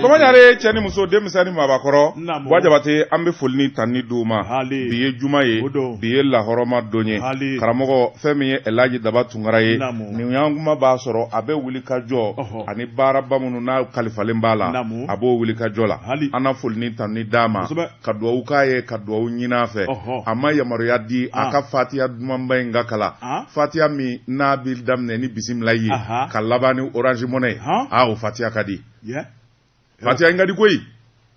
Baba Ɲare, cɛ ni muso, denmisɛn ni maabakɔrɔ, Buwa Jabate, an bɛ foli ni tanuni d'u ma. Bi ye juma ye, bi ye lahɔrɔma don ye. Karamɔgɔ, fɛn min ye Elaji Daba Tunkara ye, nin y'an kuma b'a sɔrɔ a bɛ wuli ka jɔ ani baaraba minnu n'a kalifalen b'a la, a b'o wuli ka jɔ la. An na foli ni tanuni d'a ma, ka dugawu k'a ye, ka dugawu ɲini a fɛ. A ma yamaruya di a ka fatiya dumanba in ka kalan, fatiya min n'a bɛ daminɛ ni bisimila ye ka laban ni Orange Money ye, aa o fatiya ka di. Fatiya in ka di koyi.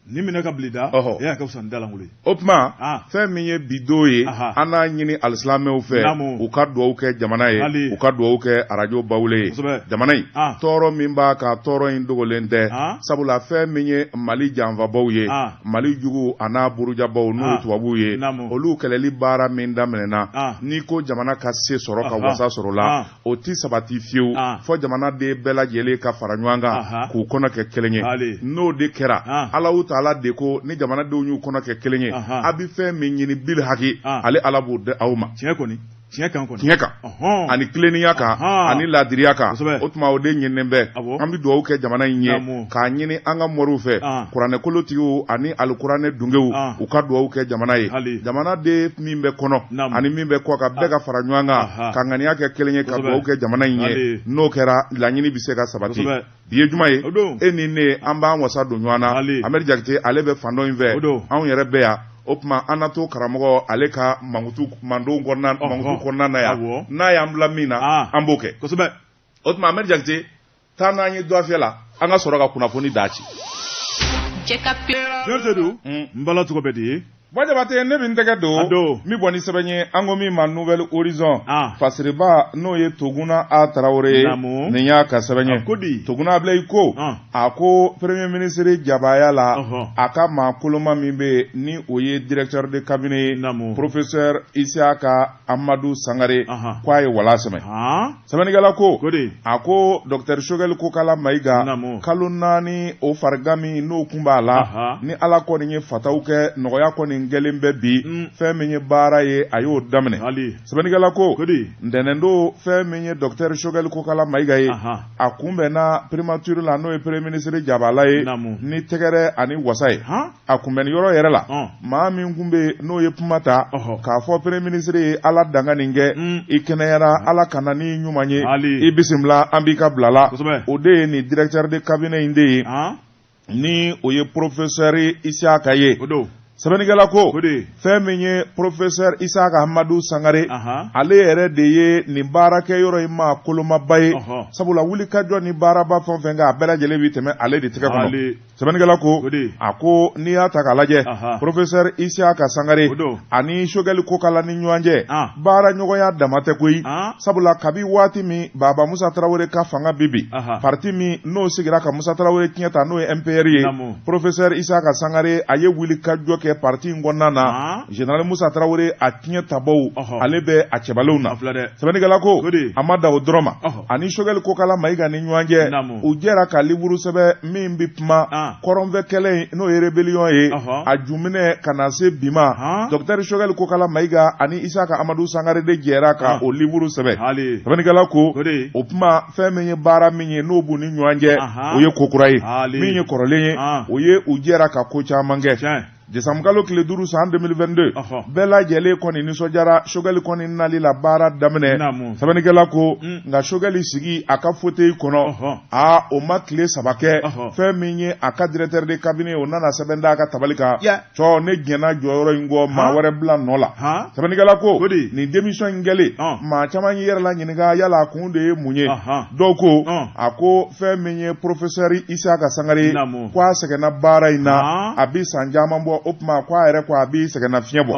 Ni minɛ ka bila i da, ɔhɔ, e y'a ka fisa ni dalankolon ye. O tuma, fɛn min ye bi don ye, an n'a ɲini alisilamɛw fɛ, u ka dugawu kɛ jamana ye, u ka dugawu kɛ arajo Bawule ye. Jamana in, tɔɔrɔ min b'a kan, tɔɔrɔ in dogolen tɛ, sabula fɛn min ye Mali janfabaw ye, Mali jugu a n'a burujabaw, n'o ye tubabuw ye, olu kɛlɛli baara min daminɛna, n'i ko jamana ka se sɔrɔ ka wasa sɔrɔ la, o tɛ sabati fiyewu fɔ jamanaden bɛɛ lajɛlen ka fara ɲɔgɔn kan k'u kɔnɔ kɛ kelen ye. N'o de kɛra, Alahu taala de ko ni jamanadenw y'u kɔnɔ kɛ kelen ye, a bɛ fɛn min ɲini bil haki, ale Ala b'o di aw ma. Tiɲɛ kɔni, tiɲɛ kan kɔni. Tiɲɛ kan ani tilennenya kan ani laadiriya kan. O tuma o de ɲininen bɛ. An bɛ dugawu kɛ jamana in ye, k'a ɲini an ka moriw fɛ, kuranɛkolotigiw ani alikuranɛ dungew, u ka dugawu kɛ jamana ye. Jamanaden min bɛ kɔnɔ ani min bɛ kɔ kan, bɛɛ ka fara ɲɔgɔn kan ka ŋaniya kɛ kelen ye ka dugawu kɛ jamana in ye. N'o kɛra, laɲini bɛ se ka sabati. Bi ye juma ye, e ni ne, an b'an wasa don ɲɔgɔn na. Amadu Jakite, ale bɛ fan dɔ in fɛ, anw yɛrɛ bɛ yan. O tuma an na to karamɔgɔ ale ka mankutu mandenw kɔnɔna mankutu kɔnɔna na yan. N'a y'an bila min na, an b'o kɛ. O tuma Amadu Jakite, taa n'an ye dɔfɛ la, an ka sɔrɔ ka kunnafoni da ci. Sedu, n bala, tɔgɔ bɛ di ye? Buwa Jabate, ne bɛ n tɛgɛ don min bɔ ni sɛbɛn ye, an ko min ma Nouvel Horizon. Fasiriba, n'o ye Toguna A Tarawele ye, nin y'a ka sɛbɛn ye. Toguna Abilayi ko, a ko premier ministre jabaya la, a ka maa koloma min bɛ yen, ni o ye directeur de cabinet ye, professeur Isiyaka Amadu Sangare, ko a ye wala sɛmɛ. Sɛbɛnnikɛla ko, a ko docteur Sogɛli Kokala Mayiga, kalo 4 o farigan min n'o kun b'a la, ni Ala kɔni ye fataw kɛ, nɔgɔya kɔni kɛlen bɛ bi. Fɛn min ye baara ye, a y'o daminɛ. Sɛbɛnnikɛla ko, ntɛnɛndon, fɛn min ye docteur Sogɛli Kokala Mayiga ye, a kunbɛnna primature la, n'o ye premier ministre jabala ye, ni tɛgɛrɛ ani wasa ye. A kunbɛnni yɔrɔ yɛrɛ la, maa min tun bɛ yen, n'o ye kuma ta k'a fɔ premier ministre ye, Ala danga nin kɛ, i kɛnɛyara, Ala ka na ni ɲuman ye, i bisimila, an b'i ka bila la, o de ye nin directeur de cabinet in de ye, ni o ye professeur Isiyaka ye. Sɛbɛnnikɛla ko, fɛn min ye professeur Isiyaka Amadu Sangare, ale yɛrɛ de ye nin baarakɛyɔrɔ in maa kolomaba ye, sabula wulikajɔ ni baaraba fɛn o fɛn kɛ, a bɛɛ lajɛlen bɛ tɛmɛ ale de tɛgɛ kɔnɔ. Sɛbɛnnikɛla ko, a ko n'i y'a ta k'a lajɛ, professeur Isiyaka Sangare ani Sogɛli Kokala ni ɲɔgɔn cɛ, baara ɲɔgɔnya dama tɛ koyi, sabula kabi waati min Baba Musa Tarawele ka fanga bi bin, parti min n'o sigira ka Musa Tarawele tiɲɛ ta, n'o ye MPR ye, professeur Isiyaka Sangare, a ye wulikajɔ kɛ parti in kɔnɔna na. Général Musa Tarawele a tiɲɛ tabaw, ale bɛ a cɛbaliw na. Sɛbɛnnikɛla ko, a ma dan o dɔrɔn ma, ani Sogɛli Kokala Mayiga ni ɲɔgɔn cɛ, u jɛra ka livre sɛbɛn min bɛ kuma kɔrɔnfɛ kɛlɛ in, n'o ye rébellion ye, a juminɛ ka na se bi ma. Docteur Sogɛli Kokala Mayiga ani Isiyaka Amadu Sangare de jɛra ka o livre sɛbɛn. Sɛbɛnnikɛla ko, o tuma fɛn min ye baara min ye, n'o b'u ni ɲɔgɔn cɛ, o ye ko kura ye. Min ye kɔrɔlen ye, o ye u jɛra ka ko caman kɛ. Desanburukalo tile 5 san 2022, bɛɛ lajɛlen kɔni nisɔndiyara Sogɛli kɔni nali la baara daminɛ. Sɛbɛnnikɛla ko, nka Sogɛli sigi a ka fauteuil kɔnɔ, aa o ma tile 3 kɛ, fɛn min ye a ka directeur de cabinet, o nana sɛbɛn da a ka tabali kan, cɔ ne jɛnna jɔyɔrɔ in kɔ, maa wɛrɛ bila nɔ la. Sɛbɛnnikɛla ko, nin démission in kɛlen, maa caman y'i yɛrɛ laɲininka yala a kun de ye mun ye. Dɔw ko, a ko fɛn min ye professeur Isiyaka Sangare ye, ko a sɛgɛnna baara in na, a bɛ san caman bɔ. O tuma ko a yɛrɛ ko a bɛ sɛgɛnna fiɲɛ bɔ.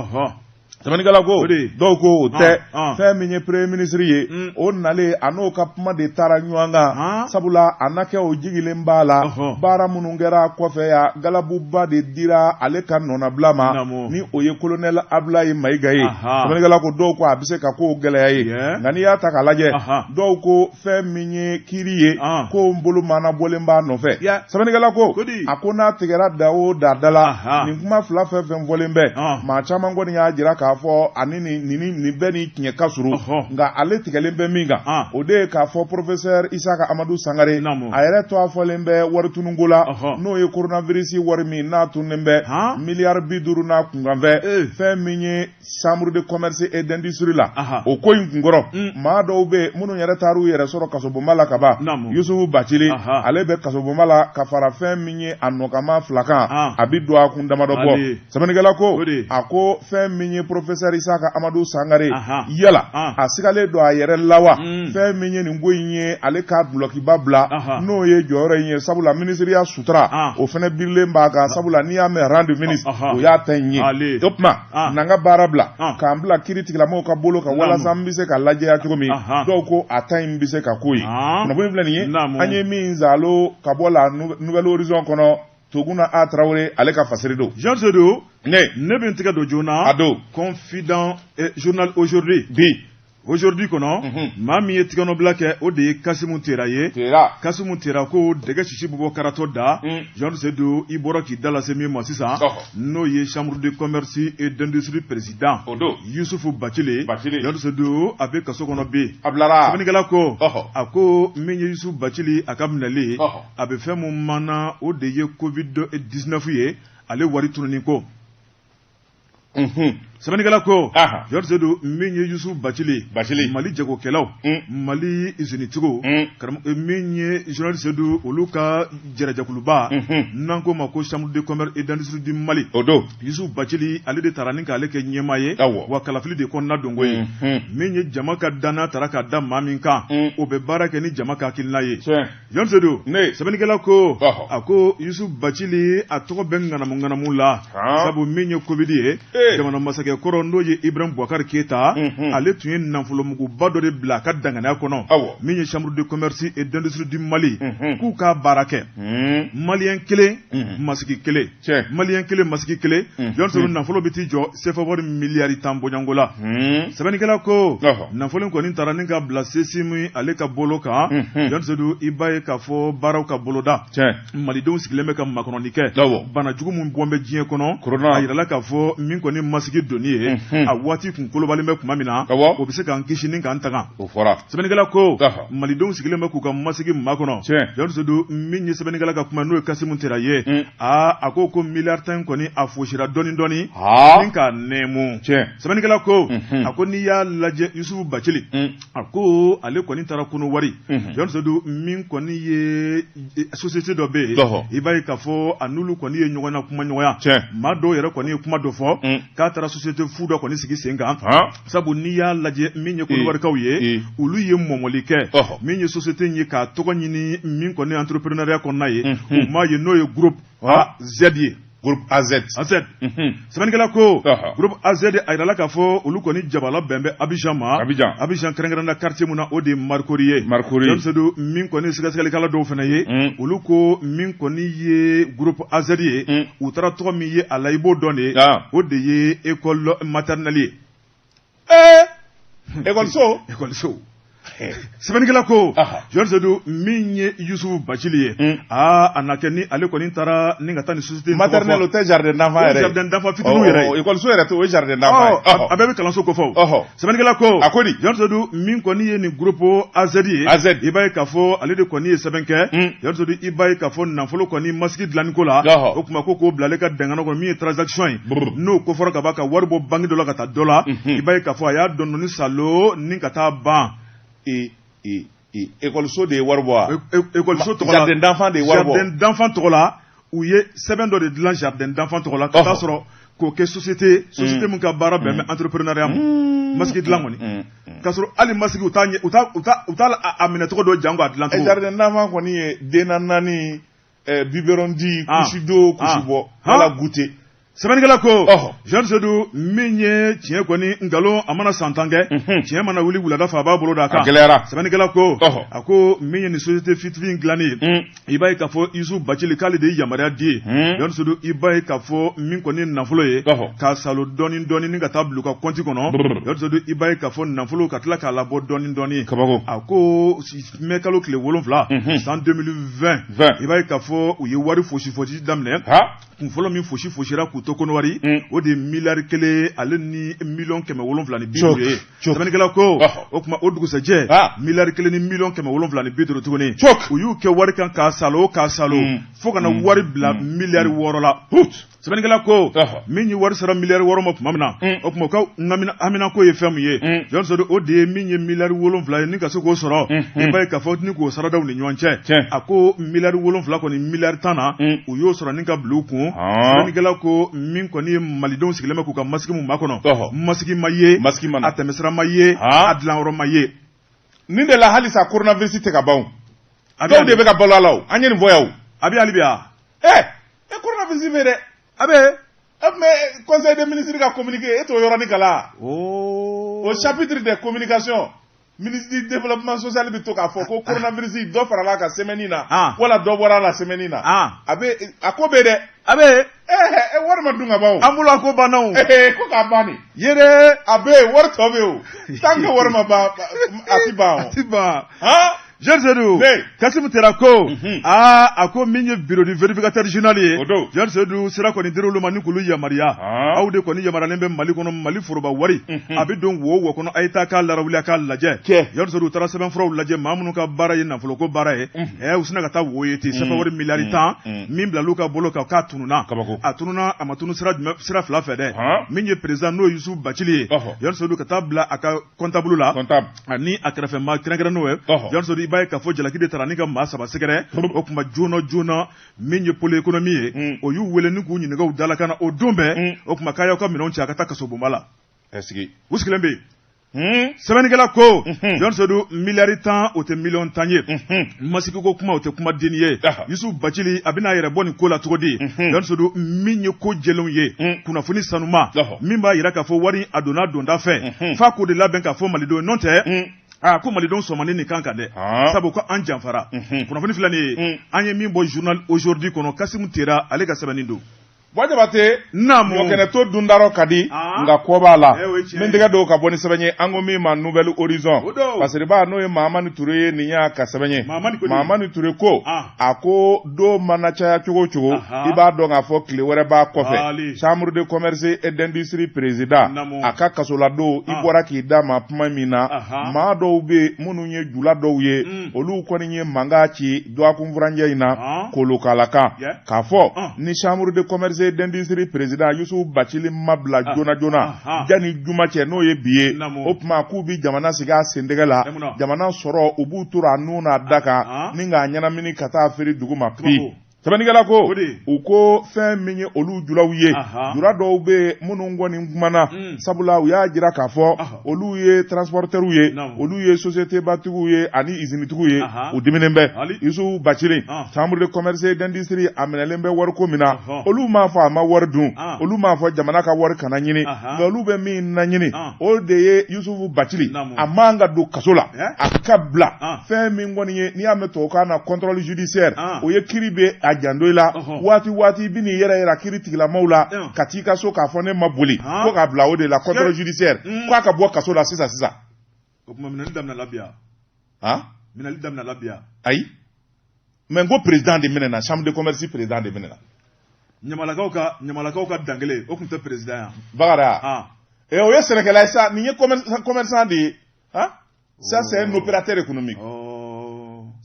Sɛbɛnnikɛla ko, dɔw ko o tɛ, fɛn min ye premier ministre ye, o nalen, a n'o ka kuma de taara ɲɔgɔn kan, sabula a na kɛ o jigilen b'a la, baara minnu kɛra kɔfɛ yan, galabuba de dira ale ka nɔnabila ma, ni o ye colonel Abulayi Mayiga ye. Sɛbɛnnikɛla ko, dɔw ko a bɛ se ka kow gɛlɛya ye, nka n'i y'a ta k'a lajɛ, dɔw ko fɛn min ye kiri ye, ko n bolo maana bɔlen b'a nɔfɛ. Sɛbɛnnikɛla ko, a ko n'a tigɛra da o da da la, nin kuma fila fɛn fɛn fɔlen bɛ, maa caman kɔni y'a jira k'a k'a fɔ ani nin bɛɛ ni tiɲɛ ka surun, nka ale tigɛlen bɛ min kan, o de ye k'a fɔ professeur Isaka Amadu Sangare, a yɛrɛ tɔgɔ fɔlen bɛ wari tununko la, n'o ye coronavirus wari min n'a tununnen bɛ miliyari 50 n'a kunkanfɛ, fɛn min ye chambre de commerce et d'industrie la. O ko in kunkɔrɔ, maa dɔw bɛ minnu yɛrɛ taar'u yɛrɛ sɔrɔ kasobonba la kaban. Yusufu Bacili, ale bɛ kasobonba la ka fara fɛn min ye a nɔkanmaa fila kan, a bɛ don a kun damadɔ bɔ. Sɛbɛnnikɛla ko, a ko fɛn min ye professeur Isaka Amadu Sangare, yala a sigalen don a yɛrɛ la wa? Fɛn min ye nin ko in ye, ale ka dulɔkiba bila, n'o ye jɔyɔrɔ in ye, sabula minisiriya sutura o fana birilen b'a kan, sabula n'i y'a mɛn rang de ministre, o y'a ta in ye. O tuma, na n ka baara bila k'an bila kiri tigilamɔgɔw ka bolo kan walasa n bɛ se ka lajɛya cogo min. Dɔw ko a ta in bɛ se ka k'o ye. Kunnafoni filɛ nin ye, an ye min zalo ka bɔ la Nouvel Horizon kɔnɔ, Toguna A Tarawele, ale ka fasiri don. Jean Seydou, ne bɛ n tɛgɛ don joona. A don. Confident journal Aujourd'hui. Bi. Aujourd'hui kɔnɔ, maa min ye tigɛnɔbila kɛ, o de ye Kasimu Tera ye. Tera. Kasimu Tera ko dɛgɛ sisi bɛ bɔ karatɔ da. Jean Seydou, i bɔra k'i da lase min ma sisan, n'o ye chambre de commerce et d'industrie président. O don. Yusufu Bacili. Bacili. Jean Seydou, a bɛ kaso kɔnɔ bi. A bilara. Sɛbɛnnikɛla ko, a ko min ye Yusufu Bacili a ka minɛli, a bɛ fɛn mun mana, o de ye Covid 19 ye, ale wari tununi ko. Sɛbɛnnikɛla ko, Jean Seydou, min ye Yusufu Bacili, Bacili, Mali jagokɛlaw, Mali usinitigiw, min ye Jean Seydou, olu ka jɛrɛjɛkuluba n'an k'o ma ko chambre de commerce et d'industrie du Mali. O don. Yusufu Bacili, ale de taara ni k'ale kɛ ɲɛmaa ye, wa kalafili de kɔnɔna donko ye. Min ye jama ka danna tara ka da maa min kan, o bɛ baara kɛ ni jama ka hakilina ye. Jean Seydou, sɛbɛnnikɛla ko, a ko Yusufu Bacili, a tɔgɔ bɛ ŋanamu ŋanamu la, sabu min ye Covid ye, jamana masakɛ kɔrɔ, n'o ye Ibrahim Boubacar Keita, ale tun ye nafolomuguba dɔ de bila a ka danganiya kɔnɔ, min ye chambre de commerce et d'industrie du Mali, k'u k'a baara kɛ maliyɛn kelen masigi kelen, maliyɛn kelen masigi kelen. Jean Seydou, nafolo bɛ t'i jɔ CFA wari miliyari 10 bɔɲɔgɔnko la. Sɛbɛnnikɛla ko, nafolo in kɔni taara ni ka bila CESIM ale ka bolo kan. Jean Seydou, i b'a ye k'a fɔ baaraw ka boloda, malidenw sigilen bɛ ka makɔnɔni kɛ. Bana jugu min bɔn bɛ diɲɛ kɔnɔ, a yirala k'a fɔ min kɔni masigi donni ye, a waati kun kolobalen bɛ tuma min na, o bɛ se k'an kisi ni k'an tanga. O fɔra. Sɛbɛnnikɛla ko, malidenw sigilen bɛ k'u ka masigi makɔnɔ. Jean Seydou, min ye sɛbɛnnikɛla ka kuma, n'o ye Kasimu Tera ye, aa, a ko miliyari 10 kɔni, a fosira dɔɔni dɔɔni ni k'a nɛɛmu. Sɛbɛnnikɛla ko, a ko n'i y'a lajɛ, Yusufu Bacili, a ko ale kɔni taara Kɔnɔwari. Jean Seydou, min kɔni ye société dɔ bɛ yen, i b'a ye k'a fɔ a n'olu kɔni ye ɲɔgɔn na kuma ɲɔgɔnya. Maa dɔw yɛrɛ kɔni ye kuma dɔ fɔ k'a taara société fu dɔ kɔni sigi sen kan, sabu n'i y'a lajɛ, min ye Kɔnɔwarikaw ye, olu ye mɔmɔli kɛ. Min ye société ye k'a tɔgɔ ɲini, min kɔni entrepreneuriat kɔnɔna ye, o maa ye, n'o ye groupe AZ ye. Groupe AZ. AZ. Sɛbɛnnikɛla ko, groupe AZ, a yirala k'a fɔ olu kɔni jabala bɛn bɛ Abidjan ma. Abidjan. Abidjan kɛrɛnkɛrɛn na, quartier mun na, o de ye Marcory ye. Marcory. Jean Seydou, min kɔni sɛgɛsɛgɛlikɛla dɔw fana ye, olu ko min kɔni ye groupe AZ ye, u taara tɔgɔ min ye a la, i b'o dɔn de, o de ye école maternelle ye. École so. École so. Sɛbɛnnikɛla ko, Jean Seydou, min ye Yusufu Bacili ye, aa, a na kɛ ni ale kɔni taara ni ka taa ni société Maternelle, o tɛ jardin d'enfant yɛrɛ ye. Jardin d'enfant fitininw yɛrɛ ye. École so yɛrɛ tɛ, o ye jardin d'enfant ye. A bɛɛ bɛ kalanso ko fɔ. Sɛbɛnnikɛla ko, A ko di? Jean Seydou, min kɔni ye nin groupe AZ ye, AZ, i b'a ye k'a fɔ ale de kɔni ye sɛbɛn kɛ. Jean Seydou, i b'a ye k'a fɔ nafolo kɔni masigi dilanni ko la, o tuma ko k'o bila ale ka dangana kɔnɔ, min ye transaction ye, n'o ko fɔra ka ban, ka wari bɔ banque dɔ la ka taa dɔ la, i b'a ye k'a fɔ a y'a dɔn dɔɔni salo ni ka taa ban. École de ye wari bɔ wa? École tɔgɔ la. Jardin d'enfant de ye wari bɔ. Jardin d'enfant tɔgɔ la, u ye sɛbɛn dɔ de dilan jardin d'enfant tɔgɔ la, ka taa sɔrɔ k'o kɛ société min ka baara bɛn bɛ entrepreneuriat ma, masigi dilan kɔni, k'a sɔrɔ hali masigi, u t'a ɲɛ, u t'a a minɛ cogo dɔ jango a dilan cogo. Jardin d'enfant kɔni ye den na naani, biberon di, couche d'eau, couche bɔ, wala goûter. Sɛbɛnnikɛla ko, Jean Seydou, min ye tiɲɛ kɔni, nkalon a mana san 10 kɛ, tiɲɛ mana wuli wulada fɛ, a b'a bolo d'a kan. A gɛlɛyara. Sɛbɛnnikɛla ko, a ko min ye nin société fictive dilanni ye, i b'a ye k'a fɔ Yusufu Bacili k'ale de ye yamaruya di ye. Jean Seydou, i b'a ye k'a fɔ min kɔni ye nafolo ye, k'a salo dɔɔni dɔɔni ni ka taa bila u ka compte kɔnɔ. Jean Seydou, i b'a ye k'a fɔ nafolo ka tila k'a labɔ dɔɔni dɔɔni. Kabako. A ko mɛ kalo tile 7 san 2020, i b'a ye k'a fɔ u ye wari fosi fosi daminɛ. Kun fɔlɔ min fosi fosira k'u to Kɔnɔwari, o de ye miliyari 1 ale ni miliyɔn 750 ye. Sɛbɛnnikɛla ko o tuma o dugusɛjɛ, miliyari 1 ni miliyɔn 750 tuguni. U y'u kɛ wari kan k'a salo k'a salo fo ka na wari bila miliyari 6 la. Sɛbɛnnikɛla ko min ye wari sera miliyari 6 ma tuma min na, o tuma u ka haminako ye fɛn min ye, Jɔn Sedu, o de ye min ye miliyari 7 ye. Ni ka se k'o sɔrɔ, i b'a ye k'a fɔ ni k'o saradaw ni ɲɔgɔn cɛ, a ko miliyari 7 kɔni miliyari 10 na, u y'o sɔrɔ ni ka bila u kun. Sɛbɛnnikɛla ko min kɔni ye malidenw sigilen bɛ k'u ka masque mun makɔnɔ, masque ma ye, masque ma a tɛmɛsira ma ye, a dilanyɔrɔ ma ye. Nin de la halisa coronavirus tɛ ka ban. Dɔw de bɛ ka balo a la o, an ye nin fɔ yan o. A bɛ hali bi wa? E coronavirus bɛ dɛ. A bɛ. E mais conseil des ministres ka communiqué, e t'o yɔrɔnin kalan? O chapitre des communications, ministre du développement social bɛ to k'a fɔ ko coronavirus dɔ farala a kan semaine na, wala dɔ bɔra a la semaine na. A bɛ, a ko bɛ dɛ. A bɛ. Ɛɛ, wari ma dun ka ban o. An bolo a ko banna o. Ko k'a ban de. Ye dɛ. A bɛ yen, wari tɔ bɛ yen o. Tant que wari ma ban, a ti ban o. A ti ban. Jean Seydou, Kasimu Tera ko aa, a ko min ye bureau du vérificateur général ye, Jean Seydou, sira kɔni dir'olu ma ni k'olu yamaruya. Aw de kɔni yamaruyalen bɛ Mali kɔnɔ, Mali foroba wari a bɛ don wo wo kɔnɔ, a ye taa k'a larawuli, a k'a lajɛ. Jean Seydou taara sɛbɛnfuraw lajɛ, maa minnu ka baara ye nafoloko baara ye. U sina ka taa wo ye ten, CFA wari miliyari 10 min bilal'u ka bolo kan, k'a tununna. A tununna, a ma tunu sira jumɛn? Sira fila fɛ dɛ. Min ye président, n'o ye Yusufu Bacili ye, Jean Seydou, ka taa bila a ka comptable la ani a kɛrɛfɛ maa kɛrɛnkɛrɛnnenw ye, Jean Seydou, i b'a ye k'a fɔ jalaki de taara ni ka maa saba sɛgɛrɛ. O tuma joona joona, min ye pôle économie ye, o y'u wele ni k'u ɲininka u dalakan na o don bɛɛ. O tuma k'a y'aw ka minɛnw cɛ, a ka taa kasobonba la. U sigilen bɛ yen. Sɛbɛnnikɛla ko, Jean Seydou, miliyari 10, o tɛ miliyɔn 10 ye. Masque ko kuma, o tɛ kuma denni ye. Yusufu Bacili, a bɛna a yɛrɛ bɔ nin ko la cogo di? Jean Seydou, min ye ko jɛlenw ye, kunnafoni sanuma min b'a jira k'a fɔ wari a donna donda fɛ, f'a k'o de labɛn k'a fɔ malidenw. N'o tɛ, aa, ko malidenw sɔnma nin kan kan dɛ, sabu ko an janfara. Kunnafoni filɛ nin ye, an ye min bɔ journal Aujourd'hui kɔnɔ, Kasimu Tera ale ka sɛbɛnni don. Bɔ Jabate. Naamu. Kɛnɛ to dundarɔ ka di, nka kɔ b'a la. Min tɛgɛ don ka bɔ ni sɛbɛn ye, an ko min ma Nouvel Horizon, Fasiriba, n'o ye Mahamani Ture ye, nin y'a ka sɛbɛn ye. Mahamani Ture ko, a ko don mana caya cogo o cogo, i b'a dɔn k'a fɔ tile wɛrɛ b'a kɔfɛ. Chambre de commerce et d'industrie président, a ka kasoladon, i bɔra k'i da ma kuma min na, maa dɔw bɛ yen minnu ye jula dɔw ye, olu kɔni ye mankan ci dɔgɔkun furancɛ in na Kolokala kan, k'a fɔ ni chambre de commerce et d'industrie président Yusufu Bacili ma bila joona joona janni juma cɛ, n'o ye bi ye, o tuma k'u bi jamana sigi a sentɛgɛ la, jamana sɔrɔ u b'u tora a nun n'a da kan ni k'a ɲɛnamini ka taa feere dugu ma bi. Sɛbɛnnikɛla ko, u ko fɛn min ye olu julaw ye, jula dɔw bɛ yen minnu kɔni kumana, sabula u y'a jira k'a fɔ olu ye transporteurs ye, olu ye société batigiw ye ani usinetigiw ye. U diminen bɛ. Yusufu Bacili, chambre de commerce et d'industrie, a minɛlen bɛ wariko min na, olu m'a fɔ a ma wari dun, olu m'a fɔ jamana ka wari kana ɲini, nka olu bɛ min naɲini, o de ye Yusufu Bacili a man ka don kaso la, a ka bila. Fɛn min kɔni ye, n'i y'a mɛn tubabukan na contrôle judiciaire, o ye kiri bɛ a janto i la waati waati, i bɛ n'i yɛrɛ yira kiri tigilamaw la ka t'i ka so k'a fɔ ne ma boli, ko k'a bila o de la, contrôle judiciaire, k'a ka bɔ kaso la sisan sisan. O tuma minɛli daminɛla bi yan? Han? Minɛli daminɛla bi yan? Ayi, mais n ko président de minɛna, chambre de commerce président de minɛna. Ɲamalakaw ka dankelen, o tun tɛ président yan? Bakara, o ye sɛnɛkɛla ye sa, nin ye commerçant de ye. Han, ça, c'est un opérateur économique.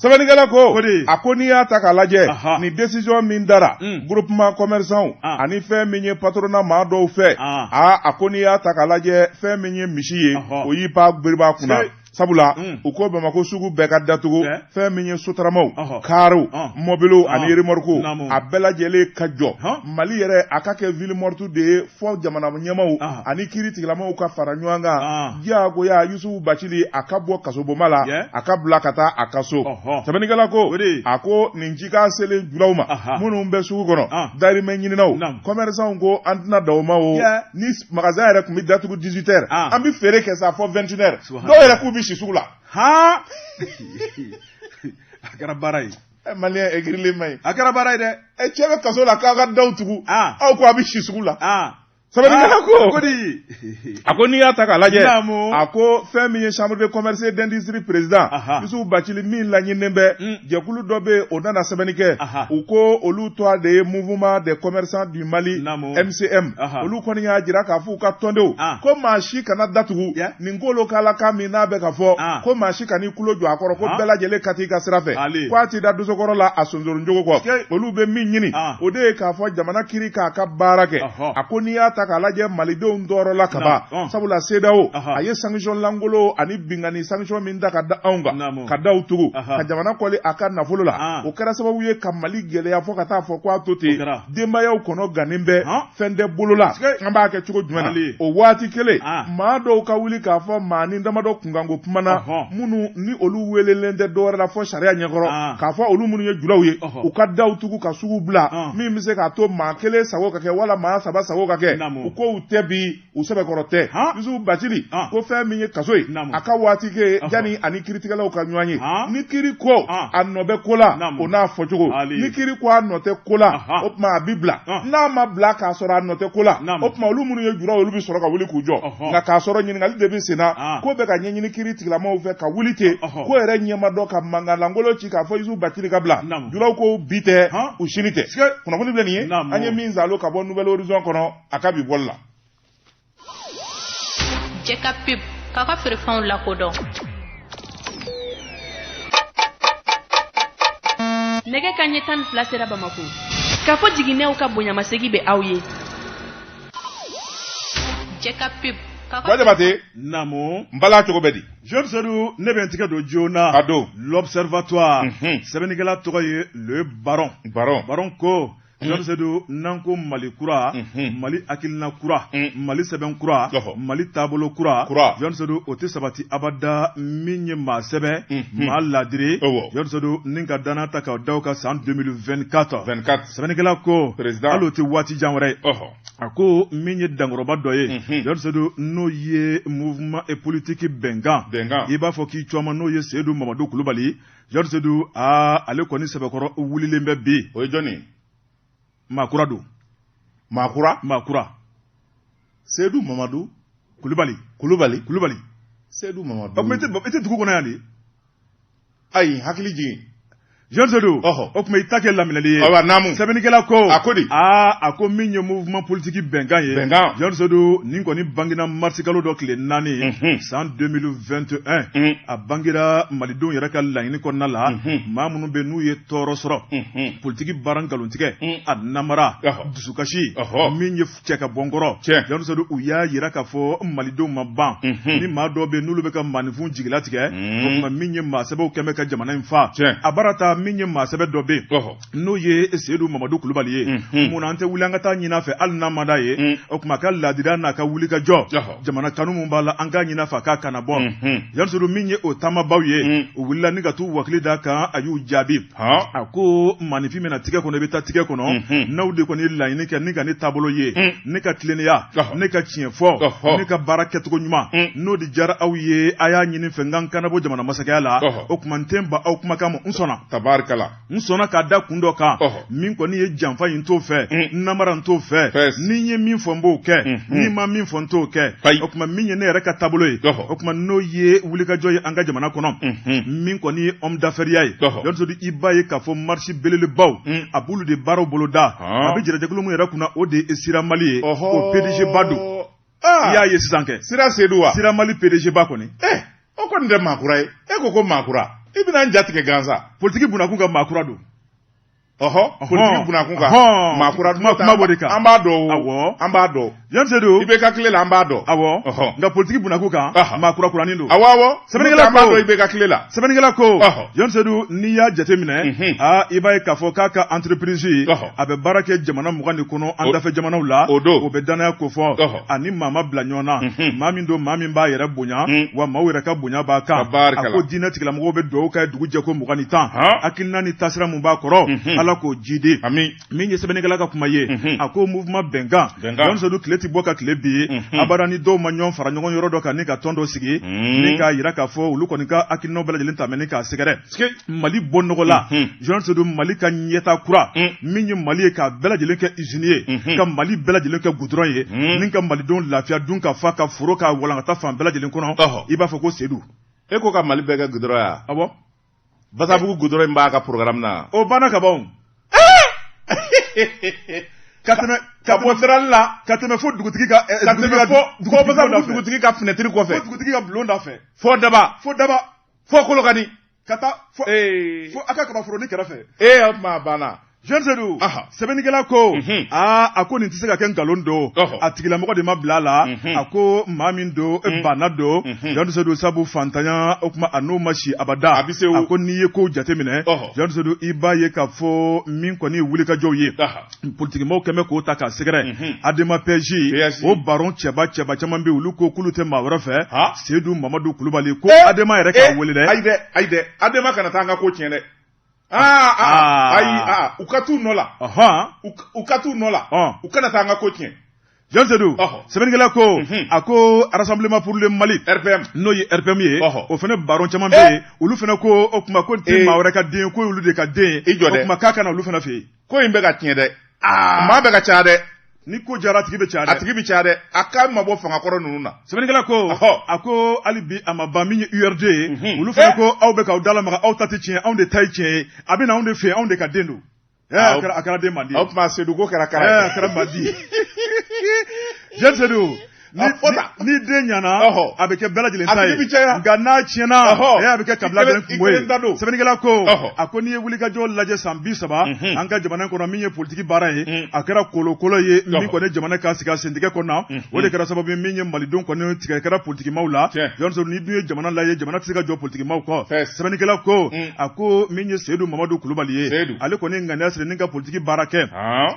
Sɛbɛnnikɛla ko, a ko n'i y'a ta k'a lajɛ, nin décision min dara groupement commerçant ani fɛn min ye patronat maa dɔw fɛ, aa, a ko n'i y'a ta k'a lajɛ, fɛn min ye misi ye, o y'i pa beriba kunna, sabula u ko Bamakɔ sugu bɛɛ ka datugu, fɛn min ye sotaramaw, kaariw, mɔbiliw ani remorques, a bɛɛ lajɛlen ka jɔ. Mali yɛrɛ, a ka kɛ ville morte de ye fɔ jamana ɲɛmaw ani kiiri tigilamaw ka fara ɲɔgɔn kan diyagoya. Yusufu Bacili, a ka bɔ kasobonba la, a ka bila ka taa a ka so. Sɛbɛnnikɛla ko, a ko nin cikan selen julaw ma minnu bɛ sugu kɔnɔ, dahirimɛ ɲininaw, commerçants ko an tɛna da o ma. O ni magasin yɛrɛ tun bɛ datugu 18 heures, an bɛ feere kɛ sa fɔ 21 heures. Dɔw yɛrɛ k'u bɛ si sugu la. Han, a kɛra baara ye. Malien egirilen ma ɲi. A kɛra baara ye dɛ. Cɛ bɛ kaso la k'aw ka daw tugu, aw ko a bɛ si sugu la. Sɛbɛnnikɛla ko ko di a ko n'i y'a ta k'a lajɛ, Naamu. a ko fɛn min ye chambre de commerce et d'industrie président Yusufu Bacili min laɲininen bɛ, jɛkulu dɔ bɛ yen, o nana sɛbɛnni kɛ. U ko olu tɔgɔ de ye Mouvement des commerçants du Mali, MCM. Olu kɔni y'a jira k'a fɔ u ka tɔndenw ko maa si kana datugu nin ko k'ala min n'a bɛ ka fɔ, ko maa si kan'i tulo jɔ a kɔrɔ, ko bɛɛ lajɛlen ka t'i ka sira fɛ, ko a t'i da dosokɔrɔ la a sonsoronjogo kɔ. Olu bɛ min ɲini, o de ye k'a fɔ jamana kiri k'a ka baara kɛ. A ko n'i y'a ta k'a lajɛ, malidenw tɔɔrɔla ka ban, sabula CEDEAO a ye sanction lankolon ani binkanni sanction min ta ka da anw kan, ka daw tugu, ka jamana kɔli a ka nafolo la, o kɛra sababu ye ka Mali gɛlɛya fo ka taa fɔ ko a to ten, denbayaw kɔnɔ gannen bɛ, fɛn tɛ bolo la, an b'a kɛ cogo jumɛn na? O waati kelen, maa dɔw ka wuli k'a fɔ maa ni damadɔ kunkanko kuma na, minnu ni olu welelen tɛ dɔwɛrɛ la fɔ sariya ɲɛkɔrɔ, k'a fɔ olu minnu ye julaw ye, u ka daw tugu ka sugu bila, min bɛ se k'a to maa kelen sago ka kɛ wala maa saba sago ka kɛ, u ko u tɛ bi u sɛbɛkɔrɔ tɛ. Yusufu Bacili ko fɛn min ye kaso ye, a ka waati kɛ yanni ani kiritigɛlaw ka ɲɔgɔn ye, ni kiri ko a nɔ bɛ ko la, o n'a fɔcogo, ni kiri ko a nɔ tɛ ko la, o tuma a bi bila. N'a ma bila k'a sɔrɔ a nɔ tɛ ko la, o tuma olu minnu ye julaw, olu bɛ sɔrɔ ka wuli k'u jɔ. Nka k'a sɔrɔ ɲininkali de bɛ sen na, ko bɛ ka ɲɛɲini kiri tigilamaaw fɛ ka wuli ten, ko yɛrɛ ɲɛma dɔ ka mankan lankolon ci k'a fɔ Yusufu Bacili ka bila, julaw ko bi tɛ, u sini tɛ. Kunnafoni filɛ nin ye, an ye min zalo ka bɔ Nouvel Horizon kɔnɔ a ka bi bɔli la. Jɛ ka pub k'a ka feerefɛnw lakodɔn. Nɛgɛ ka ɲɛ 12 sera Bamako. K'a fɔ jiginɛw ka bonyamasegi bɛ aw ye. Jɛ ka pub. Jabate. Naamu. N bala, cogo bɛ di? Jean Seydou, ne bɛ n tigɛ don joona. A don. L'Observatoire. Sɛbɛnnikɛla tɔgɔ ye Le Baron. Baron. Baron ko, Jean Seydou, n'an ko Mali kura, Mali hakilina kura, Mali sɛbɛn kura, Mali taabolo kura, kura, Jean Seydou, o tɛ sabati abada min ye maa sɛbɛn, maa ladiri. Jean Seydou, ni ka danna ta ka da o kan san 2024. 24. Sɛbɛnnikɛla ko Président. Hali o tɛ waati jan wɛrɛ ye. A ko min ye dankɔrɔba dɔ ye, Jean Seydou, n'o ye mouvement et politique bɛnkan. Bɛnkan. I b'a fɔ k'i cɔma, n'o ye Seydou Mamadu Kulubali. Jean Seydou, aa, ale kɔni sɛbɛkɔrɔ wulilen bɛ bi. O ye jɔn ye? Maa kura don. Maa kura? Maa kura. Seydou Mamadu Kulubali. Kulubali. Kulubali. Seydou Mamadu. O tuma i tɛ dugu kɔnɔ yan de? Ayi, hakili jigin. Jean Seydou, o tuma i ta kɛ laminɛli ye. Ayiwa, naamu. Sɛbɛnnikɛla ko. A ko di? Aa, a ko min ye mouvement politique bɛnkan ye. Bɛnkan. Jean Seydou, nin kɔni bangena marisi kalo dɔ tile 4, san 2021. A bangera malidenw yɛrɛ ka laɲini kɔnɔna la. Maa minnu bɛ n'u ye tɔɔrɔ sɔrɔ. Politiki baara nkalontigɛ. A namara. Dusukasi. Min ye cɛ ka bɔ n kɔrɔ. Jean Seydou, u y'a yira k'a fɔ malidenw ma ban. Ni maa dɔw bɛ n'olu bɛ ka maaninfin jigilatigɛ. O tuma min ye maa sɛbɛw kɛn bɛ ka jamana in fa. A baara ta min ye maa sɛbɛ dɔ bɛ yen, n'o ye Seydou Mamadu Kulubali ye. Munna an tɛ wuli an ka taa ɲini a fɛ, hali n'a man d'a ye? O tuma a ka laadiriya n'a ka wuli ka jɔ, jamana kanu mun b'a la, an k'a ɲini a fɛ a k'a kana bɔ. Jean Seydou, min ye o taamabaw ye, u wulila ni ka t'u wakili d'a kan, a y'u jaabi. A ko maaninfin bɛna tigɛ kɔnɔ, i bɛ taa tigɛ kɔnɔ. N'aw de kɔni ye laɲini kɛ ni ka ne taabolo ye, ne ka tilennenya, ne ka tiɲɛ fɔ, ne ka baara kɛcogo ɲuman, n'o de diyara aw ye, a y'a ɲini fɛ n ka n kanabɔ jamana masakɛya la. O tuma n tɛ n ban aw kumakan ma, n sɔnna. Tabarikala. N sɔnna k'a da kun dɔ kan. Min kɔni ye janfa in, t'o fɛ, namara n t'o fɛ. Ni n ye min fɔ, n b'o kɛ, ni ma min fɔ, n t'o kɛ. O tuma min ye ne yɛrɛ ka taabolo ye, o tuma n'o ye wulikajɔ ye an ka jamana kɔnɔ, min kɔni ye homme d'affaires ye, Jean Seydou, i b'a ye k'a fɔ marché belebelebaw, a b'olu de baaraw boloda. A bɛ jɛrɛjɛkulu min yɛrɛ kunna, o de ye Sira Mali ye, o PDG ba don. I y'a ye sisan kɛ. Sira Seydou wa? Sira Mali PDG ba kɔni. O kɔni tɛ maa kura ye. E ko ko maa kura, i bɛna n jatigɛ gansan. Politiki bunakun kan, maa kura don. Politiki bunakun kan, maa kura. Kuma b'o de kan. An b'a dɔn. An b'a dɔn. Jean Seydou. I bɛ ka tile la, an b'a dɔn. Awɔ, nka politiki bunakun kan, maa kura kuranin don. Awɔ awɔ. Sɛbɛnnikɛla ko, an b'a dɔn i bɛ ka tile la. Sɛbɛnnikɛla ko, Jean Seydou, n'i y'a jateminɛ, aa, i b'a ye k'a fɔ k'a ka entreprise, a bɛ baara kɛ jamana 20 de kɔnɔ an dafɛ jamanaw la. O don. O bɛ danaya ko fɔ ani maa ma bila ɲɔgɔn na, maa min don, maa min b'a yɛrɛ bonya, wa maaw yɛrɛ ka bonya b'a kan. A ko diinɛ tigilamɔgɔw bɛ dugawu kɛ dugu jɛ ko 20 ni 10. Hakilina ni taasira mun b'a kɔrɔ, Ala Ala k'o jidi. Min ye sɛbɛnnikɛla ka kuma ye, a ko mouvement bɛnkan, Jɔn Sedu, tile tɛ bɔ ka tile bi ye abada ni dɔw ma ɲɔgɔn fara ɲɔgɔn yɔrɔ dɔ kan ni ka tɔn dɔ sigi ni k'a yira k'a fɔ olu kɔni ka hakilinaw bɛɛ lajɛlen ta ni k'a sɛgɛrɛ Mali bɔ nɔgɔ la. Jɔn Sedu, Mali ka ɲɛta kura min ye Mali ye k'a bɛɛ lajɛlen kɛ usine ye, ka Mali bɛɛ lajɛlen kɛ goudron ye, ni ka malidenw lafiya dun ka fa ka foro ka walankata fan bɛɛ lajɛlen kɔnɔ, i b'a fɔ ko Sedu. E ko ka Mali bɛɛ kɛ goudron ya? Awɔ. Basabugu goudron in b'a ka programme na. O banna ka ban. Ka tɛmɛ ka bɔ darali la, ka tɛmɛ fo dugutigi ka ka tɛmɛ fo Basabugu dugutigi ka fenêtre kɔfɛ, fo dugutigi ka bulon da fɛ, fo Daba, fo Daba, fo Kolokani, ka taa fo fo a ka kabaforoni kɛrɛfɛ. Ee, o tuma a banna. Jean Sedu, sɛbɛnnikɛla ko aa, a ko nin tɛ se ka kɛ nkalon don, a tigilamɔgɔ de ma bila a la. A ko maa min don, banna don, Jean Sedu, sabu fantanya o tuma a n'o ma si abada. A bɛ se. A ko n'i ye kow jateminɛ, Jean Sedu, i b'a ye k'a fɔ min kɔni ye wulikajɔw ye, politikimɔgɔw kɛmɛ k'o ta k'a sɛgɛrɛ, Adema PASJ o baron cɛba cɛba caman bɛ, olu ko k'olu tɛ maa wɛrɛ fɛ, Sedu Mamadu Kulubali ko Adema yɛrɛ k'a wele dɛ. Ayi dɛ, ayi dɛ, Adema kana taa an ka ko tiɲɛ dɛ. Aa, ayi, aa, u ka t'u nɔ la, u ka t'u nɔ la, u kana taa an ka ko tiɲɛ. Jean Sedu, sɛbɛnnikɛla ko, a ko Rassemblement pour le Mali, RPM, n'o ye RPM ye, o fana baron caman bɛ yen, olu fana ko o tuma ko nin tɛ maa wɛrɛ ka den, ko olu de ka den. I jɔ dɛ. O tuma k'a ka na olu fana fɛ yen. Ko in bɛ ka tiɲɛ dɛ, maa bɛ ka caya dɛ. Ni ko jara, a tigi bɛ caya dɛ. A tigi bɛ caya dɛ, a k'a mabɔ fangakɔrɔ ninnu na. Sɛbɛnnikɛla ko, a ko hali bi a ma ban, min ye URD ye, olu fana ko aw bɛ k'aw dalamaga, aw ta tɛ tiɲɛ, anw de ta ye tiɲɛ ye, a bɛ na anw de fɛ yen, anw de ka den don. A kɛra den mandi. O tuma Sedu ko kɛra kara ye. A kɛra mandi ye. Jean Sedu, ni den ɲɛna, a bɛ kɛ bɛɛ lajɛlen ta ye, nka n'a tiɲɛna, a bɛ kɛ kabila kelen kungo ye. Sɛbɛnnikɛla ko, a ko n'i ye wulikajɔ lajɛ san 30 an ka jamana kɔnɔ, min ye politiki baara ye, a kɛra kolokolo ye, min kɔni jamana ka sigi a sentigɛ kɔnɔ, o de kɛra sababu ye min ye malidenw kɔni tigɛ kɛra politikimaw la. Jɔn, n'i dun ye jamana lajɛ, jamana tɛ se ka jɔ politikimaw kɔ. Sɛbɛnnikɛla ko, a ko min ye Sedu Mamadu Kulubali ye, ale kɔni ŋaniya siri ni ka politiki baara kɛ,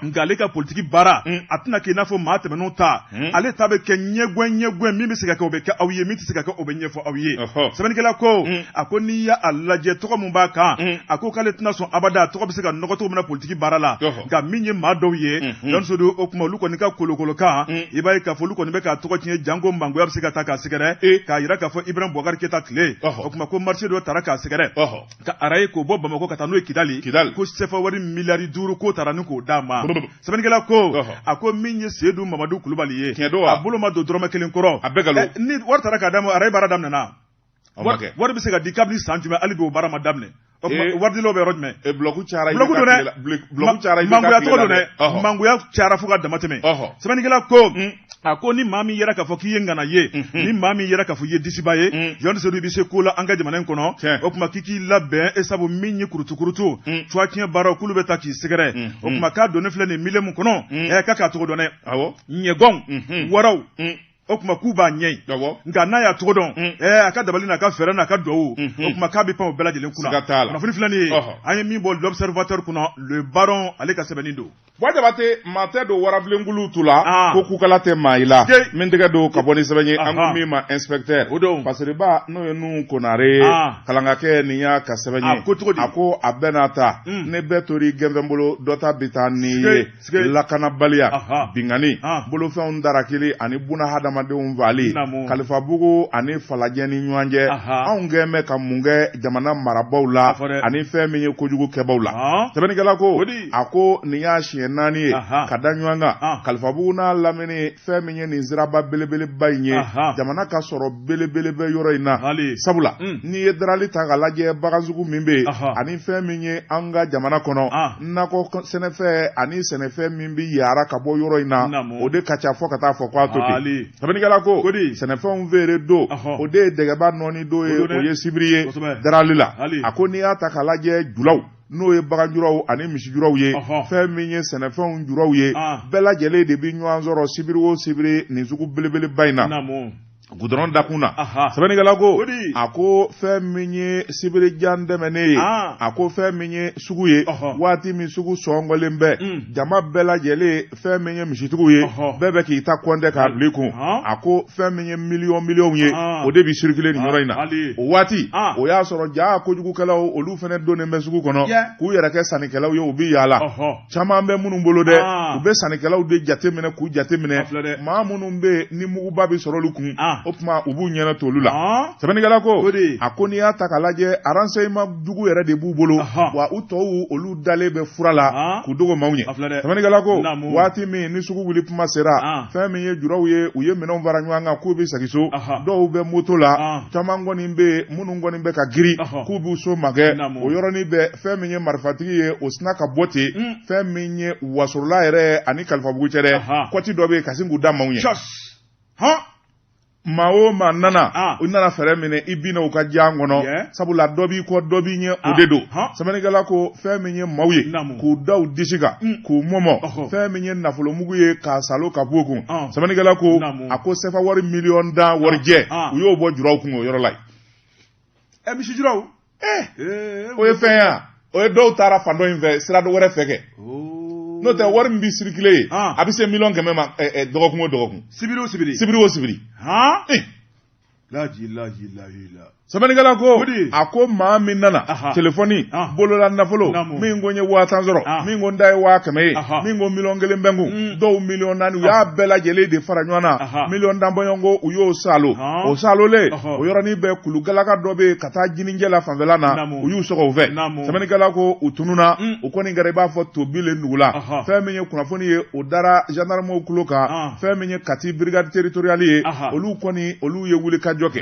nka ale ka politiki baara a tɛna kɛ i n'a fɔ maa tɛmɛnenw ta. Ale ta bɛ kɛ ɲɛgɛn ɲɛgɛn, min bɛ se ka kɛ o bɛ kɛ aw ye, min tɛ se ka kɛ o bɛ ɲɛfɔ aw ye. Sɛbɛnnikɛla ko, a ko n'i y'a lajɛ tɔgɔ min b'a kan, a ko k'ale tɛna sɔn abada tɔgɔ bɛ se ka nɔgɔ cogo min na politiki baara la. Nka min ye maa dɔw ye, Jɔn Sedu, o tuma olu kɔni ka kolokolokan, i b'a ye k'a fɔ olu kɔni bɛ k'a tɔgɔ tiɲɛ, janko mangoya bɛ se ka taa k'a sɛgɛrɛ, k'a jira k'a fɔ Ibrahim Boubacar Keita tile, o tuma ko marché dɔ taara k'a sɛgɛrɛ ka araye k'o bɔ Bamakɔ ka taa n'o ye Kidali, ko sefa wari miliyari 5 k'o taara ni k'o d'a ma. Sɛbɛnnikɛla ko, a ko min ye Sedu Mamadu Kulubali ye, a bolo ma don dɔrɔmɛ kelen kɔrɔ. A bɛɛ. Ni wari taara k'a d'a ma, araye baara daminɛna. Wari bɛ se ka di kabini san jumɛn, hali bi o baara ma daminɛ? Waridilaw bɛ yɔrɔ jumɛn? Bloc cayara. Bloc don dɛ. Bloc cayara. Mangoya tɔgɔ don dɛ, mangoya cayara fo ka dama tɛmɛ. Sɛbɛnnikɛla ko, a ko ni maa min yɛrɛ k'a fɔ k'i ye ŋana ye, ni maa min yɛrɛ k'a fɔ i ye disiba ye, Jɔn Sedu, i bɛ se ko la an ka jamana in kɔnɔ, o tuma k'i k'i labɛn e, sabu min ye kurutukurutu cuwa tiɲɛ baaraw, k'olu bɛ taa k'i sɛgɛrɛ. O tuma k'a donnen filɛ nin milieu mun kɔnɔ, k'a k'a tɔgɔ dɔn dɛ, ɲɛgɔnw, waraw, o tuma k'u b'a ɲɛ yen. Nka n'a y'a tɔgɔ dɔn, a ka dabali n'a ka fɛɛrɛ n'a ka duwawu, o tuma k'a bɛ pan o bɛɛ lajɛlen kunna. Kunnafoni filɛ nin ye, an ye min bɔ L'Observateur kɔnɔ, le baron ale ka sɛbɛnni don. Buwa Jabate, maa tɛ don warabilenkulu tu la ko kukala tɛ maa i la. Min tɛgɛ don ka bɔ ni sɛbɛn ye, an ko min ma Inspecteur Fasiriba, n'o ye Nuhu Konare ye, kalankakɛ, nin y'a ka sɛbɛn ye. A ko a bɛɛ n'a ta, ne bɛɛ tori gɛnfɛn bolo, dɔ ta bɛ taa n'i ye. Lakanabaliya, binkanni, bolofɛnw darakili ani buna hadamadenw faali Kalifabugu ani Falajɛ ni ɲɔgɔn cɛ, anw kɛn bɛ ka mun kɛ jamana marabaaw la ani fɛn min ye kojugu kɛbaw la? Sɛbɛnnikɛla ko, a ko nin y'a siɲɛ 4 ye ka da ɲɔgɔn kan Kalifabugu n'a lamini, fɛn min ye nin siraba belebeleba in ye, jamana ka sɔrɔ belebele bɛ yɔrɔ in na, sabula n'i ye darali ta ka lajɛ, bagansugu min bɛ yen ani fɛn min ye an ka jamana kɔnɔ nakɔ sɛnɛfɛn ani sɛnɛfɛn min bɛ yaara ka bɔ yɔrɔ in na, o de ka ca fo ka taa fɔ k'a to ten. Sɛbɛnnikɛla ko sɛnɛfɛnw feere don, o de ye dɛgɛba nɔɔni don ye, o ye sibiri ye darali la. A ko n'i y'a ta k'a lajɛ, julaw, n'o ye baganjuraw ani misijuraw ye, fɛn min ye sɛnɛfɛnw juraw ye, bɛɛ lajɛlen de bɛ ɲɔgɔn sɔrɔ sibiri o sibiri nin sugu belebeleba in na. Gudɔrɔn dakun na, sɛbɛnnikɛla ko a ko fɛn min ye sibirijan tɛmɛnen ye, a ko fɛn min ye sugu ye, waati min sugu sɔngɔlen bɛ, jama bɛɛ lajɛlen, fɛn min ye misitigiw ye, bɛɛ bɛ k'i ta kɔntɛ k'a bila i kun. A ko fɛn min ye miliyɔn miliyɔnw ye, o de bɛ circuler nin yɔrɔ in na. O waati o y'a sɔrɔ jaa kojugukɛlaw, olu fana donnen bɛ sugu kɔnɔ k'u yɛrɛ kɛ sannikɛlaw ye. U bɛ yaala, caman bɛ minnu bolo dɛ, u bɛ sannikɛlaw de jateminɛ k'u jateminɛ. Maa minnu bɛ yen ni muguba bɛ sɔrɔ olu kun, o tuma u b'u ɲɛna t'olu la. Sɛbɛnnikɛla ko a ko n'i y'a ta k'a lajɛ, renseignement jugu yɛrɛ de b'u bolo, wa u tɔw, olu dalen bɛ fura la k'u dogo maaw ɲɛ. Sɛbɛnnikɛla ko waati min ni sugu wuli kuma sera, fɛn min ye juraw ye, u ye minɛnw fara ɲɔgɔn kan k'u bɛ segin so. Dɔw bɛ moto la, caman kɔni bɛ yen minnu kɔni bɛ ka girin k'u b'u so magɛn. O yɔrɔnin bɛɛ, fɛn min ye marifatigi ye, o sina ka bɔ ten. Fɛn min ye wasorola yɛrɛ ani Kalifabugu cɛ dɛ, kɔti dɔ bɛ yen, ka sin k'u da maaw ɲɛ. Maa o maa nana, u nana fɛɛrɛ minɛ, i binna u ka jan kɔnɔ, sabula dɔ b'i kɔ, dɔ b'i ɲɛ, o de don. Sɛbɛnnikɛla ko fɛn min ye maaw ye k'u da u disi kan k'u mɔmɔ, fɛn min ye nafolomugu ye k'a salo ka b'u kun. Sɛbɛnnikɛla ko a ko sefa wari miliyɔn 10 warijɛ, u y'o bɔ juraw kun o yɔrɔ la yen. Misi juraw. O ye fɛn ya, o ye dɔw taara fan dɔ in fɛ, sira dɔ wɛrɛ fɛ kɛ. N'o tɛ, wari min bɛ circuler yen, a bɛ se 100 000 000 ma dɔgɔkun o dɔgɔkun. Sibiri o sibiri. Sibiri o sibiri. Laji laji laji la. Sɛbɛnnikɛla ko a ko maa min nana, telefɔni, bolola nafolo, min ko n ye 10 000 sɔrɔ, min ko n ta ye 100 000 ye, min ko 1 000 000 bɛ n kun, dɔw 4 000 000, u y'a bɛɛ lajɛlen de fara ɲɔgɔn na, 10 000 000 bɔɲɔgɔnko, u y'o salo. O salolen, o yɔrɔnin bɛɛ, kulugalaka dɔ bɛ yen ka taa jinicɛ la fanfɛla na, u y'u sɔgɔ o fɛ. Sɛbɛnnikɛla ko u tununna, u kɔni kɛra i b'a fɔ tobilen dugu la. Fɛn min ye kunnafoni ye, o dara gendarmew tulo kan. Fɛn min ye Kati brigade territoriale ye, olu kɔni, olu ye wulikajɔ kɛ.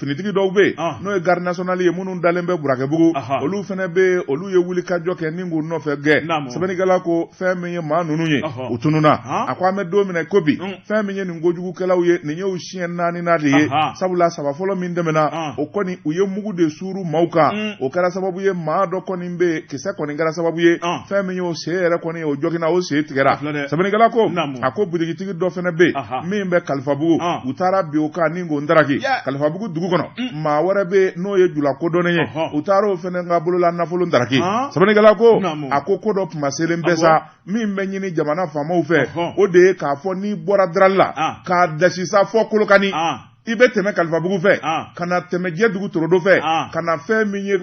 Finitigi dɔw bɛ yen, n'o ye garde nationale ye, minnu dalen bɛ Burakɛbugu, olu fana bɛ yen, olu ye wulikajɔ kɛ ni k'u nɔfɛ gɛn. Sɛbɛnnikɛla ko fɛn min ye maa ninnu ye, u tununna. A ko an bɛ don min na ko bi, fɛn min ye nin kojugukɛlaw ye, nin y'u siɲɛ naaninan de ye, sabula saba fɔlɔ min tɛmɛna, o kɔni, u ye mugu de suuru maaw kan. O kɛra sababu ye, maa dɔ kɔni bɛ yen, kisɛ kɔni kɛra sababu ye, fɛn min y'o sen yɛrɛ kɔni, o joginna, o sen tigɛra. Sɛbɛnnikɛla ko a ko butigitigi dɔ fana bɛ yen min bɛ Kalifabugu, u taara bin o kan ni k'o ndaraki Kalifabugu dugu kɔnɔ. Maa wɛrɛ bɛ yen n'o ye jula kodɔnnen ye, u taara o fana ka bolola nafolo ndaraki. Sɛbɛnnikɛla ko a ko ko dɔ kuma selen bɛ sa, min bɛ ɲini jamana faamaw fɛ, o de ye k'a fɔ n'i bɔra darali la k'a dasi sa fɔ Kolokani, i bɛ tɛmɛ Kalifabugu fɛ ka na tɛmɛ Jɛdugu Torodo fɛ, ka na fɛn min ye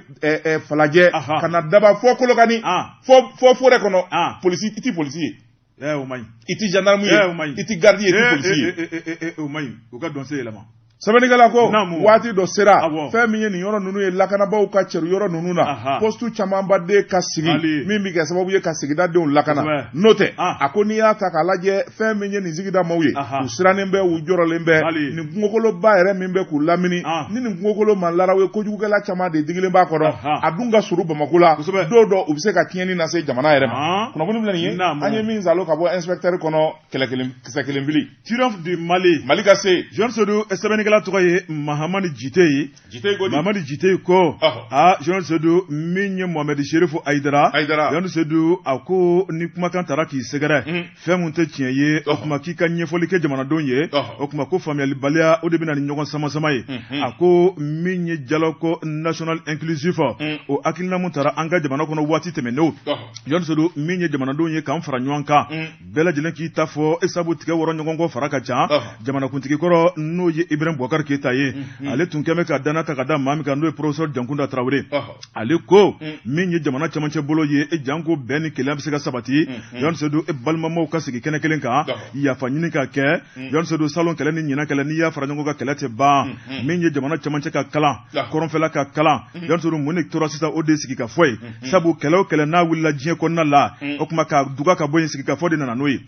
Falajɛ, ka na Daba fɔ Kolokani, fɔ forêt kɔnɔ, polisi, i ti polisi ye. O man ɲi. I ti gendarme ye. O man ɲi. I ti garde ye, i ti polisi ye. O man ɲi, u ka dɔn se yɛlɛma. Sɛbɛnnikɛla ko waati dɔ sera, fɛn min ye nin yɔrɔ ninnu ye, lakanabaaw ka cɛru yɔrɔ ninnu na, poste camanba de ka sigi min bɛ kɛ sababu ye ka sigida denw lakana. N'o tɛ, a ko n'i y'a ta k'a lajɛ, fɛn min ye nin sigida maaw ye, u sirannen bɛ, u jɔrɔlen bɛ nin kungokoloba yɛrɛ min bɛ k'u lamini. Ni nin kungokolo ma laraw ye, kojugukɛla caman de digilen b'a kɔrɔ, a dun ka surun Bamakɔ la. Don dɔ, u bɛ se ka tiɲɛni lase jamana yɛrɛ ma. Kunnafoni filɛ nin ye, an ye min salo ka bɔ inspecteur kɔnɔ, kɛlɛ kelen, kisɛ kelen fili. Triomphe du Mali. Mali ka se. Jean Seydou, sɛbɛnnikɛla tɔgɔ ye Mahamani Jite ye. Jite ko di? Mahamani Jite ko. Aa, Jean Seydou, min ye Mohamed Chérif Aïdara. Aïdara. Jean Seydou, a ko ni kumakan taara k'i sɛgɛrɛ, fɛn mun tɛ tiɲɛ ye, o tuma k'i ka ɲɛfɔli kɛ jamanadenw ye, o tuma ko faamuyalibaliya, o de bɛ na ni ɲɔgɔn sama-sama ye. A ko min ye dialogue national inclusif, o hakilina mun taara an ka jamana kɔnɔ waati tɛmɛnenw. Jean Seydou, min ye jamanadenw ye k'an fara ɲɔgɔn kan, bɛɛ lajɛlen k'i ta fɔ e sabu tigɛ wɔrɔ ɲɔgɔn kɔ fara ka ca. Jamanakuntigi kɔrɔ, n'o ye Ibrahim Boubacar Keita ye, ale tun kɛn bɛ ka danna ta ka da maa min kan, n'o ye professeur Jankunda Tarawele, ale ko min ye jamana camancɛ bolo ye, e janko bɛn ni kelenya bɛ se ka sabati, Jean Seydou, e balimamaw ka sigi kɛnɛ kelen kan, yafa ɲini ka kɛ. Jean Seydou, salon kɛlɛ ni ɲinan kɛlɛ, n'i y'a fara ɲɔgɔn kan, kɛlɛ tɛ ban. Min ye jamana camancɛ ka kalan, kɔrɔnfɛla ka kalan, Jean Seydou, mun de tora sisan? O de ye sigikafɔ ye, sabu kɛlɛ o kɛlɛ n'a wulila diɲɛ kɔnɔna la, o tuma ka duga ka bɔ yen, sigikafɔ de nana n'o ye.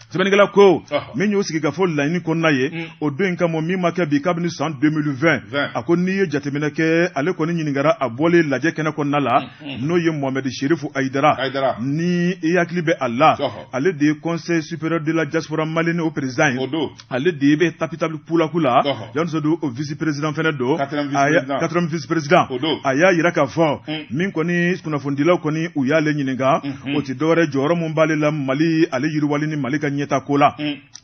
Sɛbɛnnikɛla ko min y'o sigikafɔ laɲini kɔnɔna ye, o don in kama, min ma kɛ bi kabini san 2020. A ko n'i ye jateminɛ kɛ, ale kɔni ɲininkara a bɔlen lajɛ kɛnɛ kɔnɔna la, n'o ye Mohamed Chérif Aïdara, ni i hakili bɛ a la, ale de ye Conseil supérieur de la diaspora malienne, o président ye, ale de bɛ Tabital Pulaaku la. Jean Seydou, o vice président fɛnɛ don, quatrième vice président. A y'a yira k'a fɔ min kɔni, kunnafonidilaw kɔni, u y'ale ɲininka, o tɛ dɔwɛrɛ, jɔyɔrɔ mun b'ale la Mali, ale yiriwali ni Mali ka ɲɛta ko la.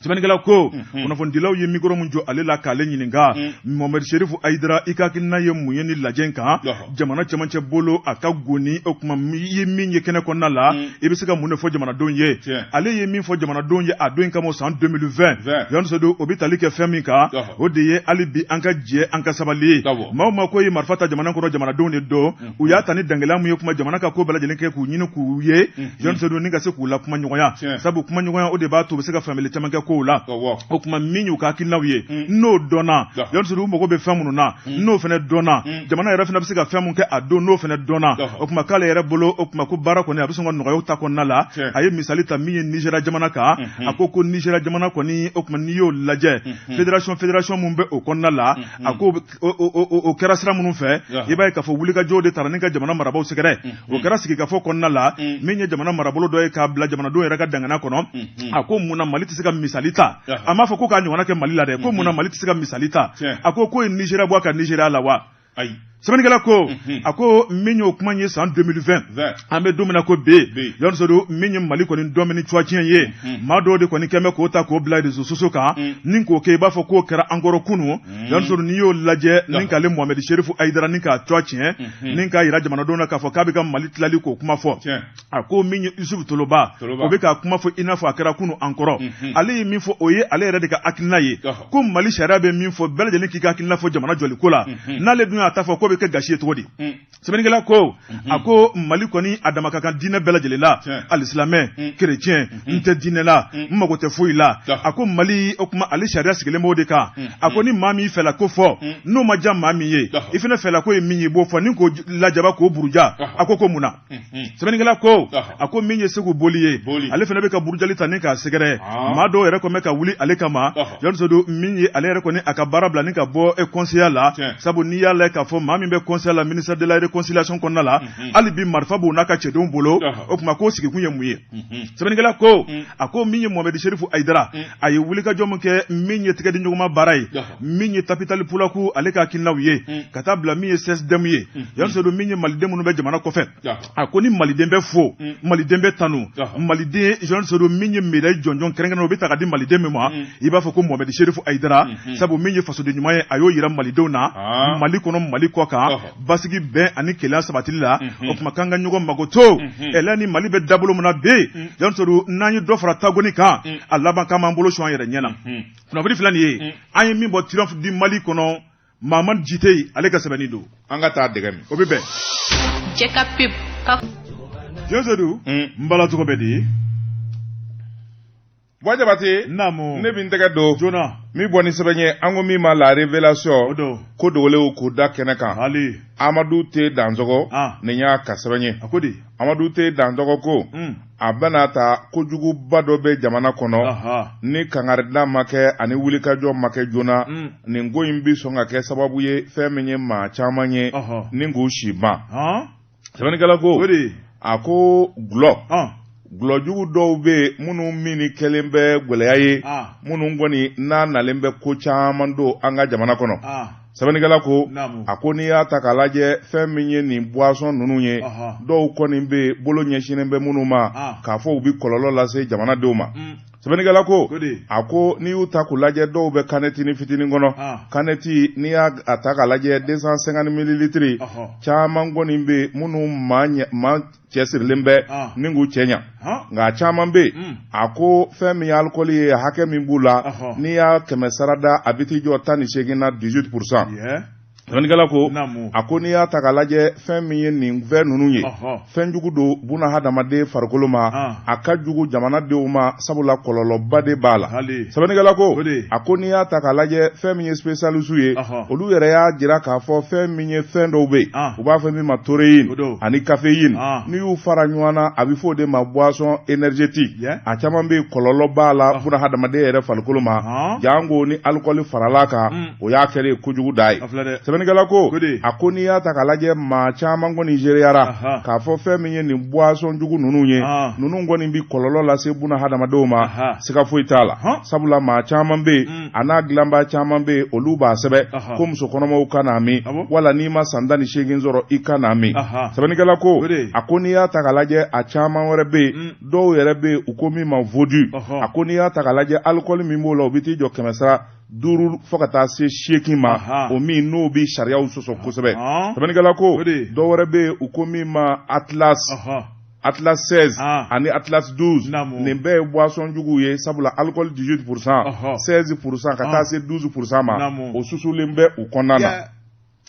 Sɛbɛnnikɛla ko kunnafonidilaw ye micro min jɔ ale la k'ale ɲininka, Mohamed Chérif Haïdara, i ka hakilina ye mun ye ni lajɛ in kan? Jamana cɛmancɛ bolo a ka goni, o tuma i ye min ye kɛnɛ kɔnɔna la, i bɛ se ka mun de fɔ jamanadenw ye? Ale ye min fɔ jamanadenw ye a don in kama san 2020, Jɔn Sedu, o bɛ tali kɛ fɛn min kan, o de ye hali bi an ka jɛ, an ka sabali. Maa o maa ko ye marifa ta jamana kɔnɔ, jamanadenw de don. U y'a ta ni dangɛlɛya mun ye, kuma jamana ka ko bɛɛ lajɛlen kɛ k'u ɲini k'u ye, Jɔn Sedu, ni ka se k'u la kuma ɲɔgɔnya, sabu kuma ɲɔgɔnya o de b'a to u bɛ se ka faamuyali caman kɛ kow la. O tuma min y'u ka hakilinaw ye, n'o dɔnna, Jɔn Sedu, u mago bɛ fɛn minnu na, n'o fana dɔnna, jamana yɛrɛ fana bɛ se ka fɛn mun kɛ a don, n'o fana dɔnna, o tuma k'ale yɛrɛ bolo, o tuma ko baara kɔni a bɛ sɔn ka nɔgɔya ta kɔnɔna la. A ye misali ta min ye Nizeriya jamana kan. A ko ko Nizeriya jamana kɔni, o tuma n'i y'o lajɛ, fédération mun bɛ o kɔnɔna la, a ko o kɛra sira minnu fɛ, i b'a ye k'a fɔ wulikajɔw de taara ni ka jamana marabaaw sɛgɛrɛ. O kɛra sigikafɔ kɔnɔna la, min ye jamana marabolo dɔ ye k'a bila jamanadenw yɛrɛ ka dangana kɔnɔ. A ko mun na Mali tɛ se ka misali ta? A m'a fɔ ko k'a ɲɔgɔnna kɛ Mali la dɛ, ko mun na Mali tɛ se ka misali ta? A ko k'o ye Nizeriya bɔ a ka Nizeriya la wa? Ayi. Sɛbɛnnikɛla ko, a ko min y'o kuma ye san 2020, an bɛ don min na ko bi, Jɔn Sedu, min ye Mali kɔni dɔmini cuwaciyɛn ye, maa dɔw de kɔni kɛn bɛ k'o ta k'o bila réseaux sociaux kan ni k'o kɛ i b'a fɔ k'o kɛra an kɔrɔ kunun. Jɔn Sedu, n'i y'o lajɛ ni k'ale Mohamed Chérif Haïdara ni k'a cuwa tiɲɛ ni k'a yira jamanadenw na k'a fɔ k'a bɛ ka Mali tilali k'o kuma fɔ, a ko min ye Yusufu Toloba, o bɛ k'a kuma fɔ i n'a fɔ a kɛra kunun an kɔrɔ. Ale ye min fɔ, o ye ale yɛrɛ de ka hakilina ye, ko Mali sariya bɛ min fɔ, bɛɛ lajɛlen k'i ka hakilina fɔ jamana jɔliko la. N'ale dun y'a ta fɔ, k'o bɛ kɛ gasi ye cogo di? Sɛbɛnnikɛla ko, a ko Mali kɔni a dama ka kan diinɛ bɛɛ lajɛlen la, alisilamɛ, kerecɛn, n tɛ diinɛ la, n mago tɛ foyi la. A ko Mali, o tuma ale sariya sigilen b'o de kan. A ko ni maa min fɛla ko fɔ, n'o ma diya maa min ye, i fana fɛla ko ye min ye, i b'o fɔ ni k'o lajaba k'o buruja. A ko ko mun na? Sɛbɛnnikɛla ko, a ko min ye Segu Boli ye, ale fana bɛ ka burujali ta ni k'a sɛgɛrɛ. Maa dɔw yɛrɛ kɔni bɛ ka wuli ale kama. Jɔn Sedu, min ye ale yɛrɛ kɔni a ka baara bila ni ka bɔ conseiller la, sabu n'i y'a lajɛ k'a fɔ maa min bɛ conseiller la ministère de la réconciliation kɔnɔna la, hali bi marifa b'o n'a ka cɛdenw bolo. O tuma k'o sigikun ye mun ye? Sɛbɛnnikɛla ko, a ko min ye Mohamed Chérif Haïdara, a ye wulikajɔ min kɛ, min ye tɛgɛdiɲɔgɔnma baara ye, min ye Tabital Pulaaku ale ka hakilinaw ye, ka taa bila min ye CSDM ye, Jɔn Sedu, min ye maliden minnu bɛ jamana kɔfɛ, a ko ni maliden bɛ fo, maliden bɛ tanu, maliden, Jɔn Sedu, min ye médaille jɔnjɔn kɛrɛnkɛrɛn o bɛ ta ka di maliden min ma, i b'a fɔ ko Mohamed Chérif Haïdara, sabu min ye fasoden ɲuman ye, a y'o yira malidenw na Mali kɔnɔ, Mali kɔ kan, basigi, bɛn ani kelenya sabatili la. O tuma k'an ka ɲɔgɔn magoto ɛlɛ ni Mali bɛ dabolo min na bi, Jɔn Sedu, n'an ye dɔ fara tagoni kan, a laban k'an b'an bolo sɔn an yɛrɛ ɲɛ na. Kunnafoni filɛ nin ye, an ye min bɔ Triomphe du Mali kɔnɔ, Mamadu Jite ale ka sɛbɛnni don. An ka taa dɛgɛ min. O bɛ bɛn. Cɛ ka pub ka. Jɔn Sedu, n bala tɔgɔ bɛ di? Buwa Jabate. Naamu. Ne bɛ n tɛgɛ don. Joona. Min bɔ ni sɛbɛn ye, an ko min ma La Révélation. O don. Ko dogolenw k'u da kɛnɛ kan. Hali. Amadu T Dansɔgɔ. Nin y'a ka sɛbɛn ye. A ko di? Amadu T Dansɔgɔ ko. A bɛna ta kojuguba dɔ bɛ jamana kɔnɔ. Ni kangarida ma kɛ ani wulikajɔ ma kɛ joona. Nin ko in bɛ sɔn ka kɛ sababu ye fɛn min ye maa caman ye. Ni k'u si ban. Sɛbɛnnikɛla ko a ko gulɔ gulɔjugu dɔw bɛ yen minnu minni kɛlen bɛ gɛlɛya ye, minnu kɔni n'a nalen bɛ ko caman don an ka jamana kɔnɔ. Sɛbɛnnikɛla ko, a ko n'i y'a ta k'a lajɛ, fɛn min ye nin boisson ninnu ye, dɔw kɔni bɛ yen bolo ɲɛsinnen bɛ minnu ma k'a fɔ u bɛ kɔlɔlɔ lase jamanadenw ma. Sɛbɛnnikɛla ko, a ko n'i y'u ta k'u lajɛ, dɔw bɛ kanɛtinin fitinin kɔnɔ, kanɛti n'i y'a ta k'a lajɛ 250 mililitres, caman kɔni bɛ yen minnu maa cɛsirilen bɛ ni k'u cɛ ɲa, nka caman bɛ yen, a ko fɛn min ye alikɔli ye, hakɛ min b'u la, n'i y'a kɛmɛ sarada, a bɛ t'i jɔ 18 na, 18%. Sɛbɛnnikɛla ko, a ko n'i y'a ta k'a lajɛ, fɛn min ye nin fɛn ninnu ye, fɛn jugu don buna hadamaden farikolo ma, a ka jugu jamanadenw ma, sabula kɔlɔlɔba de b'a la. Sɛbɛnnikɛla ko, a ko n'i y'a ta k'a lajɛ, fɛn min ye spécialiste ye, olu yɛrɛ y'a jira k'a fɔ fɛn min ye fɛn dɔw bɛ yen, u b'a fɔ min ma taurine ani caféine, n'i y'u fara ɲɔgɔn na, a bɛ fɔ o de ma boisson énergétique. A caman bɛ yen, kɔlɔlɔ b'a la buna hadamaden yɛrɛ farikolo ma, janko ni alikɔli faral'a kan. O y'a kɛlen kojugu da ye. A filɛ dɛ. Sɛbɛnnikɛla Sɛbɛnnikɛla ko a ko n'i y'a ta k'a lajɛ maa caman kɔni seereyara k'a fɔ fɛn min ye nin boisson jugu ninnu ye, ninnu kɔni bɛ kɔlɔlɔ lase buna hadamadenw ma, siga foyi t'a la, sabula maa caman bɛ yen a n'a dilanbaa caman bɛ yen, olu b'a sɛbɛn ko muso kɔnɔmaw kan'a min, wala n'i ma san 18 sɔrɔ i kan'a min. Sɛbɛnnikɛla ko a ko n'i y'a ta k'a lajɛ a caman wɛrɛ bɛ yen, dɔw yɛrɛ bɛ yen u ko min ma Vaudu. A ko n'i y'a ta k'a lajɛ alikɔli min b'o la, o bɛ t'i jɔ 500 fo ka taa se 8 ma, o min n'o bɛ sariyaw sɔsɔ kosɛbɛ. Sɛbɛnnikɛla ko dɔw wɛrɛ bɛ yen u ko min ma Atlas, Atlas 16 ani Atlas 12. Nin bɛɛ ye boisson juguw ye, sabula alikɔli 18%, 16% ka taa se 12% ma, o susulen bɛ u kɔnɔna na.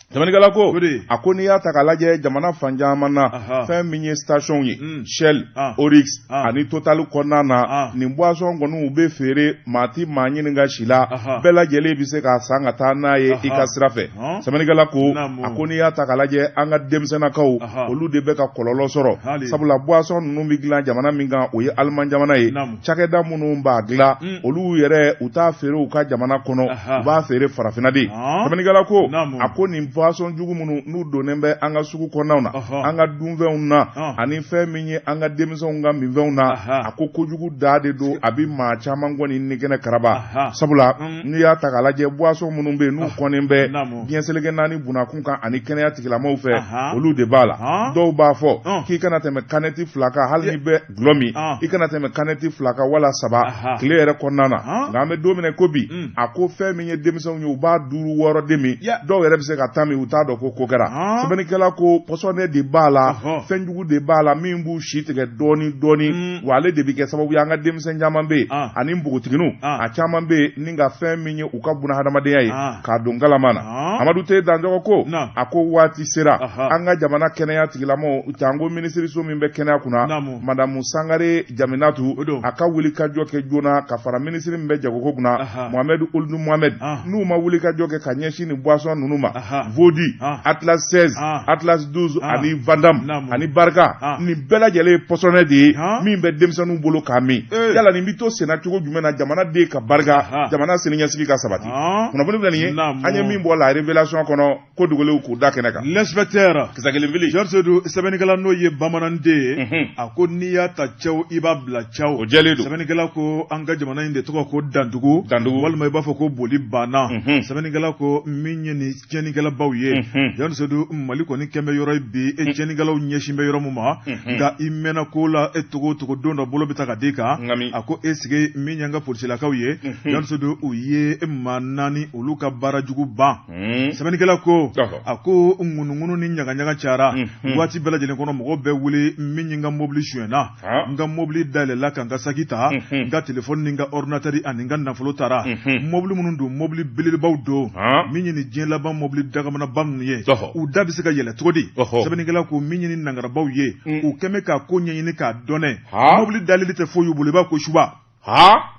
Sɛbɛnnikɛla ko a ko n'i y'a ta k'a lajɛ jamana fan caman na, fɛn min ye stationw ye, Shell, Oryx ani Total kɔnɔna na, nin boisson kɔni u bɛ feere, maa ti maa ɲininka si la, bɛɛ lajɛlen bɛ se k'a san ka taa n'a ye i ka sira fɛ. Sɛbɛnnikɛla ko a ko n'i y'a ta k'a lajɛ an ka denmisɛnnakaw, olu de bɛ ka kɔlɔlɔ sɔrɔ, sabula boisson ninnu bɛ dilan jamana min kan, o ye Aliman jamana ye. Cakɛda minnu b'a dilan, olu yɛrɛ u t'a feere u ka jamana kɔnɔ, u b'a feere farafinna de. Sɛbɛnnikɛla ko a ko nin boisson jugu minnu n'u donnen bɛ an ka sugu kɔnɔnaw na, an ka dunfɛnw na, ani fɛn min ye an ka denmisɛnw ka minfɛnw na, a ko kojugu da de don, a bɛ maa caman kɔni ni kɛnɛ karaba, sabula n'i y'a ta k'a lajɛ boisson minnu bɛ yen n'u kɔnnen bɛ diɲɛ seleke naani bunakun kan ani kɛnɛya tigilamɔgɔw fɛ, olu de b'a la. Dɔw b'a fɔ k'i kana tɛmɛ kanɛti 2 kan, hali n'i bɛ dɔlɔ min, i kana tɛmɛ kanɛti 2 kan wala 3 tile yɛrɛ kɔnɔna na. Nka an bɛ don min na ko bi, a ko fɛn min ye denmisɛnw ye, u b'a 5 6 de min, dɔw yɛrɛ bɛ se ka 10 min, u t'a dɔn ko ko kɛra. Sɛbɛnnikɛla ko pɔsɔnɛ de b'a la, fɛnjugu de b'a la min b'u si tigɛ dɔɔni dɔɔni, wa ale de bɛ kɛ sababu ye an ka denmisɛn caman bɛ yen ani npogotigininw, a caman bɛ yen ni ka fɛn min ye u ka buna hadamadenya ye k'a don galama na. Amadu Te Danjɔgɔ ko a ko waati sera an ka jamana kɛnɛya tigilamɔgɔw, janko minisiriso min bɛ kɛnɛya kunna, madamu Sangare Jaminatu, a ka wuli ka jɔ kɛ joona ka fara minisiri min bɛ jagoko kunna, Mohamɛdi Uld Mohamɛdi. N'u ma wuli ka jɔ kɛ ka ɲɛsin nin boisson ninnu ma, Vaudu, Atlas 16, Atlas 12 ani Vandam ani Barika, nin bɛɛ lajɛlen ye pɔsɔnɛ de ye min bɛ denmisɛnninw bolo k'a min. Yala nin bɛ to senna cogo jumɛn na jamana den ka barika, jamana siniɲɛsigi ka sabati? Kunnafoni filɛ nin ye an ye min bɔ La Révélation kɔnɔ, ko dogolenw k'u da kɛnɛ kan. L'inspecteur kisɛ kelen fili Georges Seydou, sɛbɛnnikɛla n'o ye bamananden ye, a ko n'i y'a ta cɛw, i b'a bila cɛw. O jɛlen don. Sɛbɛnnikɛla ko an ka jamana in de tɔgɔ ko dandugu, dandugu, walima i b'a fɔ ko boli banna. Sɛbɛnnikɛla ko min ye nin tiɲɛnikɛlabaw ye, Georges Seydou, Mali kɔni kɛn bɛ yɔrɔ ye bi, e tiɲɛnikɛlaw ɲɛsin bɛ yɔrɔ min ma, nka i mɛnna ko la e togo o togo, don dɔ bolo bɛ ta ka d'i kan. A ko e sigi min y'an ka polisilakaw ye, Georges Seydou, u ye maa 4 olu ka baara jugu ban. Sɛbɛnnikɛla ko a ko ŋunuŋunu ni ɲagaɲaga cayara waati bɛɛ lajɛlen kɔnɔ, mɔgɔw bɛ wuli min ye n ka mobili sonyɛna, n ka mobili dayɛlɛla ka n ka saki ta, n ka telefɔni ni n ka ordinateur ani n ka nafolo taara. Mobili minnu don, mobili belebelebaw don, min ye nin diɲɛ laban mobili dagamanaba ninnu ye, u da bɛ se ka yɛlɛ cogo di? Sɛbɛnnikɛla ko min ye nin nangarabaw ye, u kɛn bɛ k'a ko ɲɛɲini k'a dɔn. Mobili dayɛlɛli tɛ foyi y'u bolo, i b'a ko suba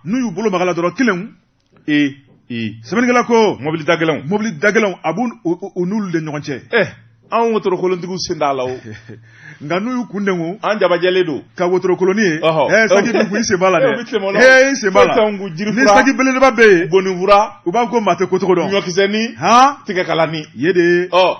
n'u y'u bolo maga la dɔrɔn kelen. Ee, sɛbɛnnikɛla ko mobili da gɛlɛnw, mobili da gɛlɛnw, a b'u u n'olu de ɲɔgɔn cɛ. Anw wotorokolontigiw sen t'a la o. Nka n'u y'u kun dengun, an jabajɛlen don ka wotorokoloni ye, saki b'i kun, i sen b'a la dɛ, i sen b'a la. Ni saki belebeleba bɛ yen, bonifura, u b'a fɔ ko maa tɛ ko cogo dɔn, ɲɔkisɛni, tigɛkalani ye de. Ɔ,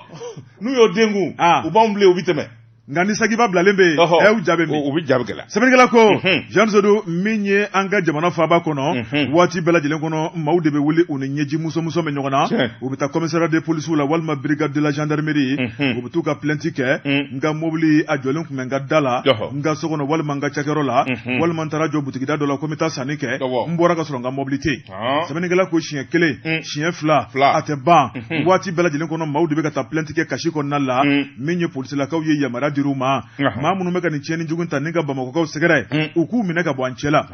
n'u y'o denkun, u b'anw bilen, u bɛ tɛmɛ. Nka ni sakiba bilalen bɛ yen, u ja bɛ min, u bɛ ja bɛ gɛlɛya. Sɛbɛnnikɛla ko Jean Seydou, min ye an ka jamana faaba kɔnɔ, waati bɛɛ lajɛlen kɔnɔ maaw de bɛ wuli, u ni ɲɛji musomuso bɛ ɲɔgɔn na, u bɛ taa commissariat de police la walima brigade de la gendarmerie, u bɛ t'u ka plainte kɛ. N ka mobili a jɔlen tun bɛ n ka da la, n ka so kɔnɔ walima n ka cakɛyɔrɔ la, walima n taara jɔ butigida dɔ la ko n bɛ taa sanni kɛ, n bɔra ka sɔrɔ n ka mobili tɛ yen. Sɛbɛnnikɛla ko siɲɛ kelen, siɲɛ 2, a tɛ ban. Waati bɛɛ lajɛlen kɔnɔ maaw de bɛ ka taa plainte kɛ kasi kɔnɔna la. Min ye polisilakaw ye, yamaruya dir'u ma, maa minnu bɛ ka nin tiɲɛni jugu ta ni ka bamakɔkaw sɛgɛrɛ, u k'u minɛ ka bɔ an cɛ la.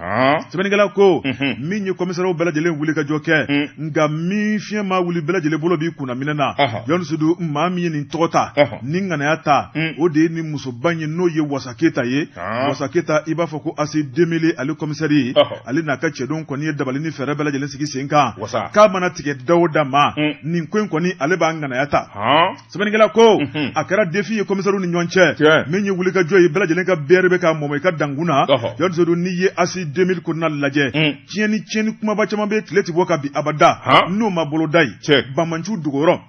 Sɛbɛnnikɛla ko min ye komisɛriw bɛɛ lajɛlen wuli ka jɔ kɛ, nka min fiɲɛ ma wuli, bɛɛ lajɛlen bolo b'i kunna minɛ na. Jɔn Seydou, maa min ye nin tɔgɔ ta ni ŋanaya ta, o de ye nin musoba ye, n'o ye Wasa Keyita ye. Wasa Keyita, i b'a fɔ ko AC 2000, ale komisɛri, ale n'a ka cɛdenw kɔni ye dabali ni fɛɛrɛ bɛɛ lajɛlen sigi sen kan, k'a mana tigɛ da o da ma, nin ko in kɔni ale b'a ŋanaya ta. Sɛbɛnnikɛla ko a kɛra défi ye komisɛriw ni ɲɔgɔn cɛ. kɛ min ye wulikajɔ ye bɛɛ lajɛlen ka bɛɛrɛ bɛ ka mɔmɔ i ka dankun na. Jɔn Sedu, n'i ye ACI 2000 kɔnɔna lajɛ, tiɲɛni tiɲɛni kumaba caman bɛ tile tɛ bɔ ka bin abada n'o ma boloda ye. Banbaanciw dogoyɔrɔ,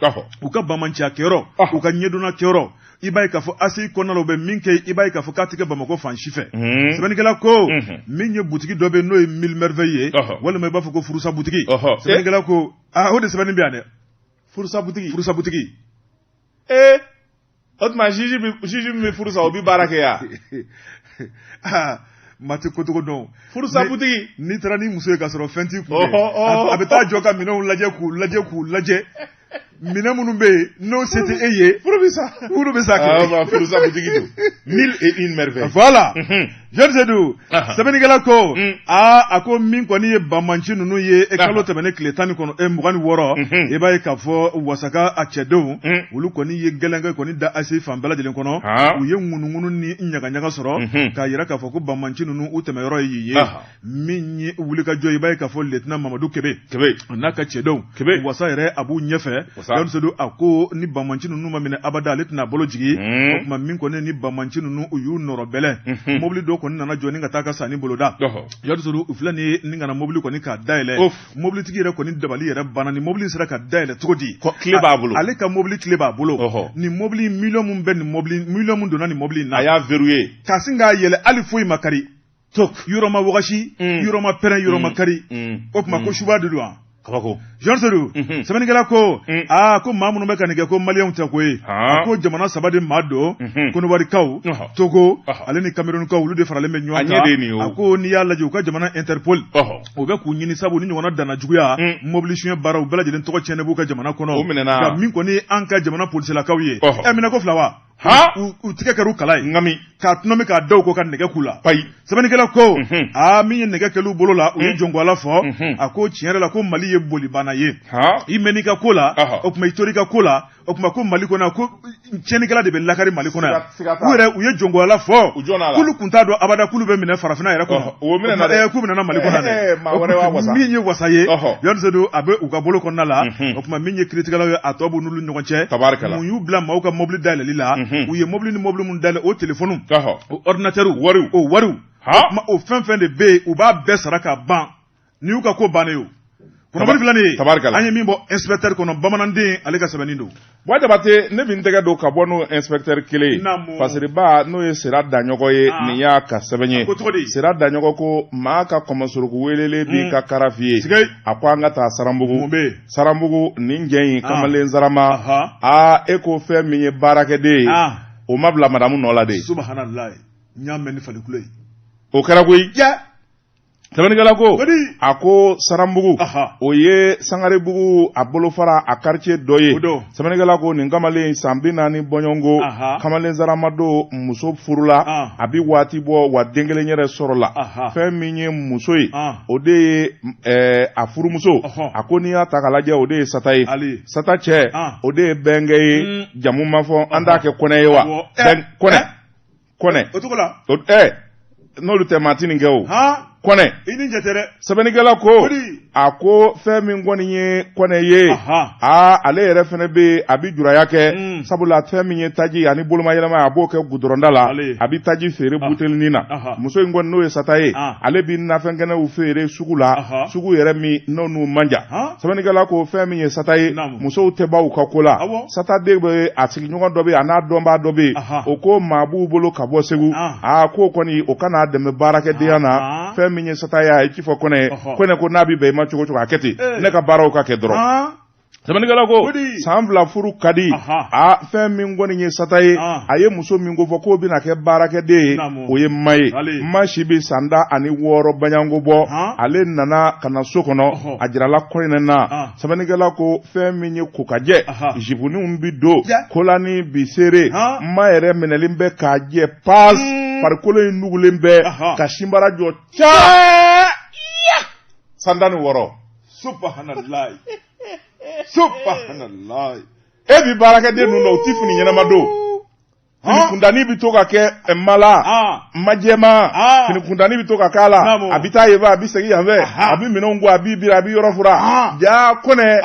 u ka banbaanciya kɛyɔrɔ, u ka ɲɛdɔnna kɛyɔrɔ, i b'a ye k'a fɔ ACI kɔnɔna la u bɛ min kɛ, i b'a ye k'a fɔ k'a tɛ kɛ Bamakɔ fan si fɛ. Sɛbɛnnikɛla ko min ye butigi dɔ bɛ, n'o ye Mille Merveilles ye, walima i b'a fɔ ko furusa butigi. Sɛbɛnnikɛla ko aa, o de sɛbɛnni bɛ yan dɛ. Furusa butigi. Furusa butigi. Ee, o tuma juge min bɛ furu sa, o bɛ baara kɛ yan. Aa, maa tɛ kotogo dɔn. Furusa butigi. N'i taara ni muso ye k'a sɔrɔ fɛn t'i kun, a bɛ taa jɔ ka minɛnw lajɛ, k'u lajɛ, k'u lajɛ, minɛn minnu bɛ yen n'o se tɛ e ye. Furu bɛ sa. Furu bɛ sa. Ah, furusa butigi don, Mille et une merveilles. Voilà. Jean Seydou, sɛbɛnnikɛla ko aa, a ko min kɔni ye banbaanci ninnu ye, e kalo tɛmɛnen tile tan ni kɔnɔ e 26, i b'a ye k'a fɔ wasaka a cɛdenw, olu kɔni ye gɛlɛnkɛ kɔni da ACI fan bɛɛ lajɛlen kɔnɔ. U ye ŋunuŋunu ni ɲagaɲaga sɔrɔ k'a yira k'a fɔ ko banbaanci ninnu u tɛmɛyɔrɔ ye yen ye. Min ye wulikajɔ, i b'a ye k'a fɔ lieutenant Mamadu Kebe n'a ka cɛdenw, wasa yɛrɛ a b'u ɲɛfɛ. Jean Seydou, a ko ni banbaanci ninnu ma minɛ abada, ale tɛna bolo jigin. O tuma min kɔni ni banbaanci ninnu u y'u nɔrɔbɛlɛ, mobili dɔ kɔni nana jɔ ni ka taa ka sanni boloda. Jean Seydou, u filɛ nin ni ka na mobili kɔni k'a dayɛlɛ, mobilitigi yɛrɛ kɔni dabali yɛrɛ banna. Ni mobili sera ka dayɛlɛ cogo di? Clé b'a bolo. Ale ka mobili clé b'a bolo. Ni mobili miliyɔn min bɛ nin mobili, miliyɔn min donna nin mobili in na, a y'a verrouillé. Ka sin k'a yɛlɛ, hali foyi ma kari, yɔrɔ ma wagasi, yɔrɔ ma pɛrɛn, yɔrɔ ma kari. O tuma ko suba de don wa? Kabako. Jean Seydou, sɛbɛnnikɛla ko aa, ko maa minnu bɛ ka nin kɛ, ko maliyɛnw tɛ koyi. A ko jamana saba de maa don: Kɔnɔwarikaw, Togo ale ni Kamerunkaw, olu de faralen bɛ ɲɔgɔn kan. A ko n'i y'a lajɛ, u ka jamana Interpol o bɛ k'u ɲini, sabu ni ɲɔgɔnna danna juguya, mobili suɲɛ baaraw bɛɛ lajɛlen tɔgɔ tiɲɛnen b'u ka jamana kɔnɔ. Nka min kɔni an ka jamana polisilakaw ye, ɛ minɛ ko fila wa, u tigɛ kɛra u kala ye ngami k'a tɔnɔmi k'a da u kɔ ka nɛgɛ k'u la. Payi. Sɛbɛnnikɛla ko aa, min ye nɛgɛ kɛl'u bolo la, u ye jɔngoala fɔ. A ko tiɲɛ yɛrɛ la, ko Mali ye bolibana ye. I mɛnn'i ka ko la, o tuma i tor'i ka ko la. O tuma ko Mali kɔnɔ, ko tiɲɛnikɛla de bɛ lakari Mali kɔnɔ yan. U yɛrɛ u ye jɔngoala fɔ k'olu kun t'a dɔn abada k'olu bɛ minɛ farafinna yɛrɛ kɔnɔ, k'u minɛna Mali kɔnɔ dɛ. Min ye wasa ye, Jean Seydou, a bɛ u ka bolo kɔnɔna la. O tuma min ye kiiritigɛlaw ye, a tɔ b'u n'olu ɲɔgɔn cɛ. Mun y'u bila maaw ka mobili dayɛlɛli la? U ye mobili ni mobili minnu dayɛlɛ, o telefɔniw, o ordinateur, wariw, o wariw, o fɛn fɛn de bɛ yen, u b'a bɛɛ sara ka ban. Ni y'u ka ko bannen ye o. Kunnafoni filɛ nin ye, an ye min bɔ inspecteur kɔnɔ, bamananden ale ka sɛbɛnni don. Buwa Jabate, ne bɛ n tɛgɛ don ka bɔ n'o inspecteur kelen ye. Fasiriba, n'o ye Sira Daɲɔgɔ ye, nin y'a ka sɛbɛn ye. Sira Daɲɔgɔ ko maa ka kɔmɔsoroku welelen b'i ka karafi ye. A ko an ka taa Saranbugu. Saranbugu nin jɛ in, kamalen sarama, aa, e ko fɛn min ye baarakɛden ye, o ma bila madamu nɔ la de. Subahanallahi, n y'a mɛn ni falikulo ye. O kɛra koyi. Sɛbɛnnikɛla ko a ko Saranbugu, o ye Sangarebugu a bolofara a quartier dɔ ye. Sɛbɛnnikɛla ko nin kamalen san 40 bɔɲɔgɔnko, kamalen sarama don, muso furula a bɛ waati bɔ, wa den kelen yɛrɛ sɔrɔla. Fɛn min ye muso ye, o de ye a furumuso. A ko n'i y'a ta k'a lajɛ, o de ye Sata ye. Sata cɛ, o de ye bɛnkɛ ye, jamu ma fɔ, an t'a kɛ Kɔnɛ ye wa? Kɔnɛ. Kɔnɛ. O cogo la. N'olu tɛ maa ti nin kɛ o. Kɔnɛ. I ni jate dɛ. Sɛbɛnnikɛla ko a ko fɛn min kɔni ye Kɔnɛ ye, aa, ale yɛrɛ fɛnɛ bɛ a bɛ juraya kɛ, sabula fɛn min ye taji ani bolomayɛlɛma, a b'o kɛ gudɔrɔnda la, a bɛ taji feere butelinin na. Muso in kɔni, n'o ye Sata ye, ale bɛ nafɛn kɛnɛw feere sugu la, sugu yɛrɛ min n'o n'u man jan. Sɛbɛnnikɛla ko fɛn min ye Sata ye, musow tɛ ban u ka ko la. Sata den bɛ a sigiɲɔgɔn dɔ bɛ yen, a n'a dɔnbaa dɔ bɛ yen, o ko maa b'u bolo ka bɔ Segu. Aa, k'o kɔni o ka n'a dɛmɛ baarakɛdenya na. Fɛn min ye Sata ye, a ye ci fɔ Kɔnɛ ye. Kɔnɛ ko n'a bɛ bɛn i ma cogo cogo, a kɛ ten, ne ka baaraw ka kɛ dɔrɔn. Sɛbɛnnikɛla ko san 2 furu ka di. A fɛn min kɔni ye Sata ye, a ye muso min ko fɔ k'o bɛna kɛ baarakɛden ye, o ye Ma ye. Ma si bɛ san 16 baɲanko bɔ. Ale nana ka na so kɔnɔ, a jirala Kɔnɛ na. Sɛbɛnnikɛla ko fɛn min ye kokajɛ, zipuninw bi don, kolani bi seere, Ma yɛrɛ minɛlen bɛ k'a jɛ pas, farikolo in nugulen bɛ ka sinbara jɔ ca, san 16. Subahanallahi, subahanallahi. E bi baarakɛden ninnu na, u ti fini ɲɛnama don. Fini kuntannin bɛ to ka kɛ ma la, majɛma fini kuntannin bɛ to ka k'a la. A bɛ taa yen fɛ, a bɛ segin yan fɛ, a bɛ minɛnw ko, a b'i biri, a bɛ yɔrɔ fura. Jaa Kɔnɛ,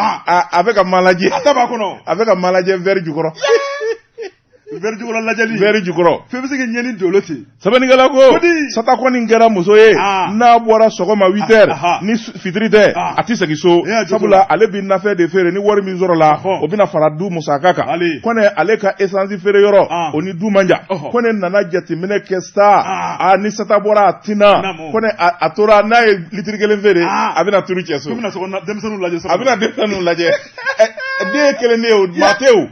a bɛ ka ma lajɛ, a ta b'a kɔnɔ, a bɛ ka ma lajɛ verre jukɔrɔ. Verre jukɔrɔ lajɛli. Verre jukɔrɔ. Fɛn bɛ se ka ɲɛni dolo ten. Sɛbɛnnikɛla ko Sata kɔni kɛra muso ye n'a bɔra sɔgɔma 8 heures ni fitiri tɛ a tɛ segin so sabula ale bɛ nafɛn de feere ni wari min sɔrɔla o bɛna fara du musaka kan. Kɔnɛ ale ka essence feere yɔrɔ o ni du man jan. Kɔnɛ nana jateminɛ kɛ sa ni Sata bɔra a tɛ na Kɔnɛ a tora n'a ye litiri kelen feere a bɛna turu cɛ so. A bɛna denmisɛnninw lajɛ. A bɛna denmisɛnninw lajɛ. Den ye kelen de ye o maa tɛ o.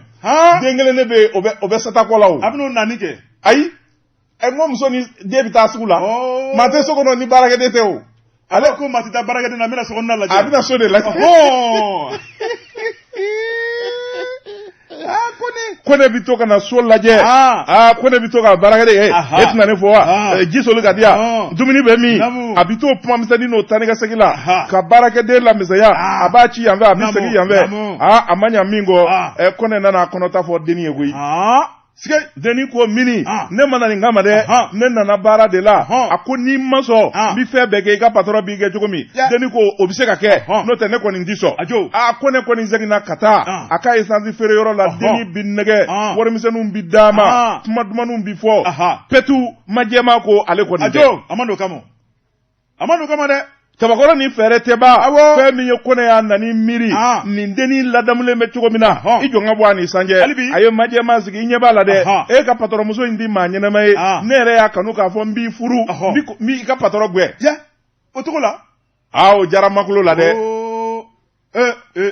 Den kelen de bɛ yen o bɛ Sata kɔ la o. A bɛn'o naani kɛ. Ayi n ko muso ni den bɛ taa sugu la. Maa tɛ so kɔnɔ ni baarakɛden tɛ o. Ale ko maa tɛ taa baarakɛden na a bɛna sokɔnɔna lajɛ. A bɛna so de lajɛ. Kɔnɛ bɛ to ka na so lajɛ aa Kɔnɛ bɛ to ka baarakɛden e tɛna ne fɔ wa ji soli ka di yan dumuni bɛ min a bɛ to kuma misɛnnin n'o taa ni ka segin la ka baarakɛden lamisɛnya a b'a ci yan fɛ a bɛ segin yan fɛ aa a ma ɲa min kɔ Kɔnɛ nana a kɔnɔta fɔ dennin ye koyi. Dennin ko mini ne ma na nin kama dɛ ne nana baara de la a ko n'i ma sɔn n bɛ fɛn bɛɛ kɛ i ka patɔrɔn b'i kɛ cogo min dennin ko o bɛ se ka kɛ n'o tɛ ne kɔni ti sɔn a ko ne kɔni seginna ka taa a ka esansi feere yɔrɔ la dennin bi nɛgɛ warimisɛnninw bi d'a ma kuma dumanw bi fɔ pɛtu majɛma ko ale kɔni tɛ a ma don kama a ma don kama dɛ Tabakɔrɔ ni fɛɛrɛ tɛ ban fɛn min ye Kɔnɛ y'a nani miiri nin dennin ladamulen bɛ cogo min na i jɔ n ka bɔ a ni san cɛ a ye majɛma sigi i ɲɛ b'a la dɛ e ka patɔrɔnmuso in tɛ maa ɲɛnama ye ne yɛrɛ y'a kanu k'a fɔ n b'i furu n b'i ka patɔrɔn gɛn o cogo la aa o diyara makolo la dɛ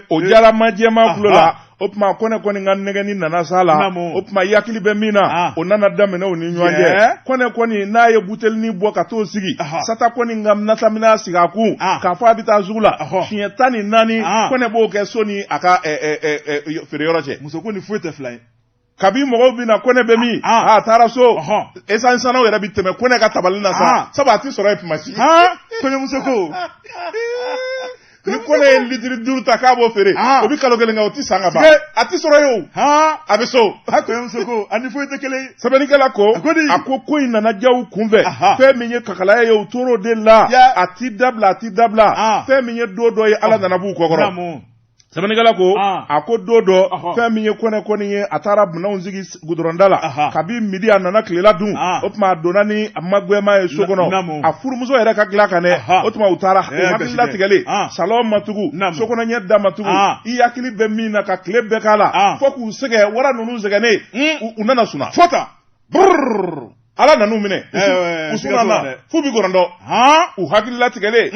o diyara majɛma tulo la o tuma Kɔnɛ kɔni ka nɛgɛni nana s'a la o tuma i hakili bɛ min na o nana daminɛ u ni ɲɔgɔn cɛ Kɔnɛ kɔni n'a ye butelinin bɔ ka t'o sigi Sata kɔni ka nasamina sigi a kun k'a fɔ a bɛ taa sugu la siɲɛ 14 Kɔnɛ b'o kɛ so ni a ka feereyɔrɔ cɛ muso ko ni foyi tɛ fila ye kabi mɔgɔw bɛ na Kɔnɛ bɛ min a taara so esansi sannaw yɛrɛ bɛ tɛmɛ Kɔnɛ ka tabali na sa sabu a tɛ sɔrɔ yen tuma si kɔɲɔmuso ko ni Kɔnɛ ye litiri 5 ta k'a b'o feere o bɛ kalo kelen kɛ o tɛ san ka ban a tɛ sɔrɔ yen o a bɛ so kɔɲɔmuso ko a ni foyi tɛ kelen ye sɛbɛnnikɛla ko a ko in nana diya u kunfɛ fɛn min ye kakalaya ye u tor'o de la a ti dabila a ti dabila fɛn min ye don dɔ ye Ala nana b'u kɔkɔrɔ sɛbɛnnikɛla ko a ko don dɔ fɛn min ye Kɔnɛ kɔni ye a taara minɛnw sigi gudɔrɔnda la kabi midi a nana tilela dun o tuma a donna ni magɛnma ye so kɔnɔ a furumuso yɛrɛ ka dilan kan dɛ o tuma u taara u hakili latigɛlen salɔn ma tugu sokɔnɔ ɲɛ da ma tugu i hakili bɛ min na ka tile bɛɛ k'a la fo k'u sɛgɛn wara ninnu sɛgɛnnen u nana suna fo tan Ala nan'u minɛ u sunana f'u bi gɔrɔndɔ u hakili latigɛlen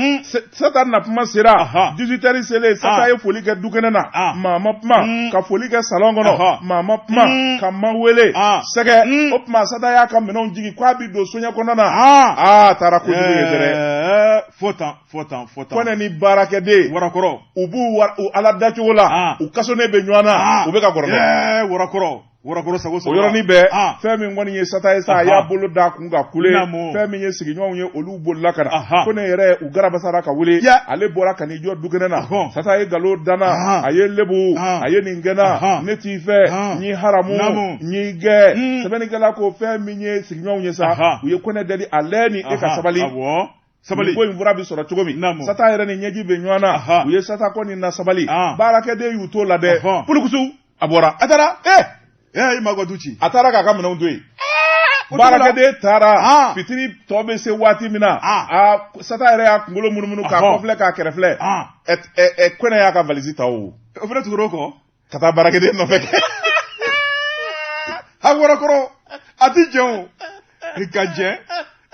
Sata na kuma sera 18 heures selen Sata ye foli kɛ dukɛnɛ na maa ma kuma ka foli kɛ salon kɔnɔ maa ma kuma ka ma wele sɛgɛ o tuma Sata y'a ka minɛnw jigin k'a bi don soɲɛ kɔnɔ na aa taara kojugu ye dɛ fo tan fo tan fo tan Kɔnɛ ni baarakɛden warakɔrɔ u b'u ala dacogo la u kasonen bɛ ɲɔgɔn na u bɛ ka gɔrɔndɔ warakɔrɔ warakɔrɔ sago o yɔrɔnin bɛɛ ah. fɛn min kɔni ye Sata ye sa a y'a bolo d'a kun ka kule fɛn min ye sigiɲɔgɔnw ye olu bolila ka na ko ne yɛrɛ u garabasara ka wuli ale bɔra ka n'i jɔ dukɛnɛ na Sata ye nkalon da n na a ye lebu a ye nin kɛ n na ne t'i fɛ n y'i haramu n y'i gɛn hmm. sɛbɛnnikɛla ko fɛn min ye sigiɲɔgɔnw ye sa u ye Kɔnɛ deli a lɛ ni e ka sabali sabali ko in fura bɛ sɔrɔ cogo min Sata yɛrɛ ni ɲɛji bɛ ɲɔgɔn na u ye Sata kɔni na sabali baarakɛden y'u t'o la dɛ pulukusu a bɔra a taara ee i ma ka du ci a taara k'a ka minɛnw to yen baarakɛden taara fitiri tɔ bɛ se waati min na a Sata yɛrɛ y'a kunkolo munumunu k'a kɔfilɛ k'a kɛrɛfilɛ Kɔnɛ y'a ka valisi ta o o fana tugura o kɔ ka taa baarakɛden nɔfɛ a warakɔrɔ a ti jɛn o i ka jɛn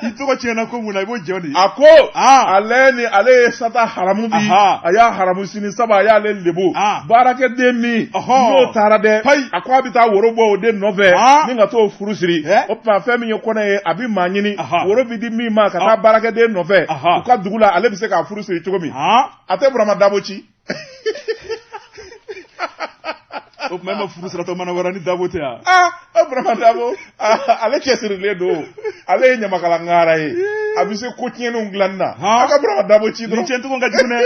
i tɔgɔ tiɲɛna ko mun na i b'o jɛn de a ko ale ni ale ye Sata haramu bi a y'a haramu sini sabu a y'ale lebu baarakɛden min n'o taara dɛ a ko a bɛ taa woro bɔ o de nɔfɛ ni ka t'o furu siri o tuma fɛn min ye Kɔnɛ ye a bɛ maa ɲini woro bɛ di min ma ka taa baarakɛden nɔfɛ u ka dugu la ale bɛ se k'a furu siri cogo min a tɛ Burama Dabo ci o tuma e ma furu siratɔ mana wɛrɛ ni Dabo tɛ yan aa Burama Dabo ale cɛsirilen don ale ye ɲamakala ŋara ye a bɛ se ko tiɲɛnenw dilanni na a ka Burama Dabo ci dɔrɔn nin tiɲɛcogo ka jugu dɛ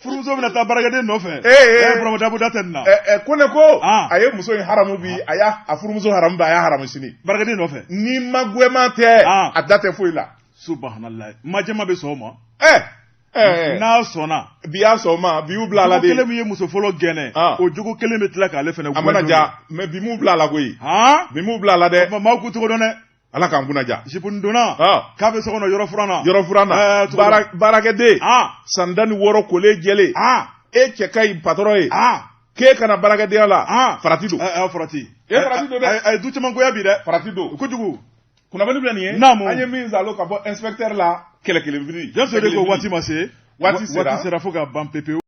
furumuso bɛna taa baarakɛden nɔfɛ ee Burama Dabo da tɛ nin na Kɔnɛ ko a ye muso in haramu bi a y'a furumuso haramu bi a y'a haramu sini baarakɛden nɔfɛ ni magɛnma tɛ a da tɛ foyi la subahanallahi majɛma bɛ sɔn o ma ɛ N'a sɔnna. Bi y'a sɔn ma, bi y'u bila a la de. Jogo kelen min ye muso fɔlɔ gɛnɛ, o jogo kelen bɛ tila k'ale fana. A mana ja, mais bi m'u bila a la koyi. Bi m'u bila a la dɛ. O tuma maaw k'u tɔgɔ dɔn dɛ. Ala k'an kunna ja. Jipuni donna. K'a bɛ so kɔnɔ yɔrɔ furan na. Yɔrɔ furan na. Baarakɛden. San 16 kolen jɛlen. E cɛ ka ɲi patɔrɔn ye. K'e kana baarakɛdenya la. Farati don. Farati. E farati don dɛ. A ye du caman goya bi dɛ. Farati don. Kojugu. Kunnafoni filɛ nin ye. Naamu. An ye min zalo ka bɔ inspecteur la kɛlɛ kelen fili. Jɔn de ko waati ma se. Waati sera. Waati sera fo ka ban pepewu.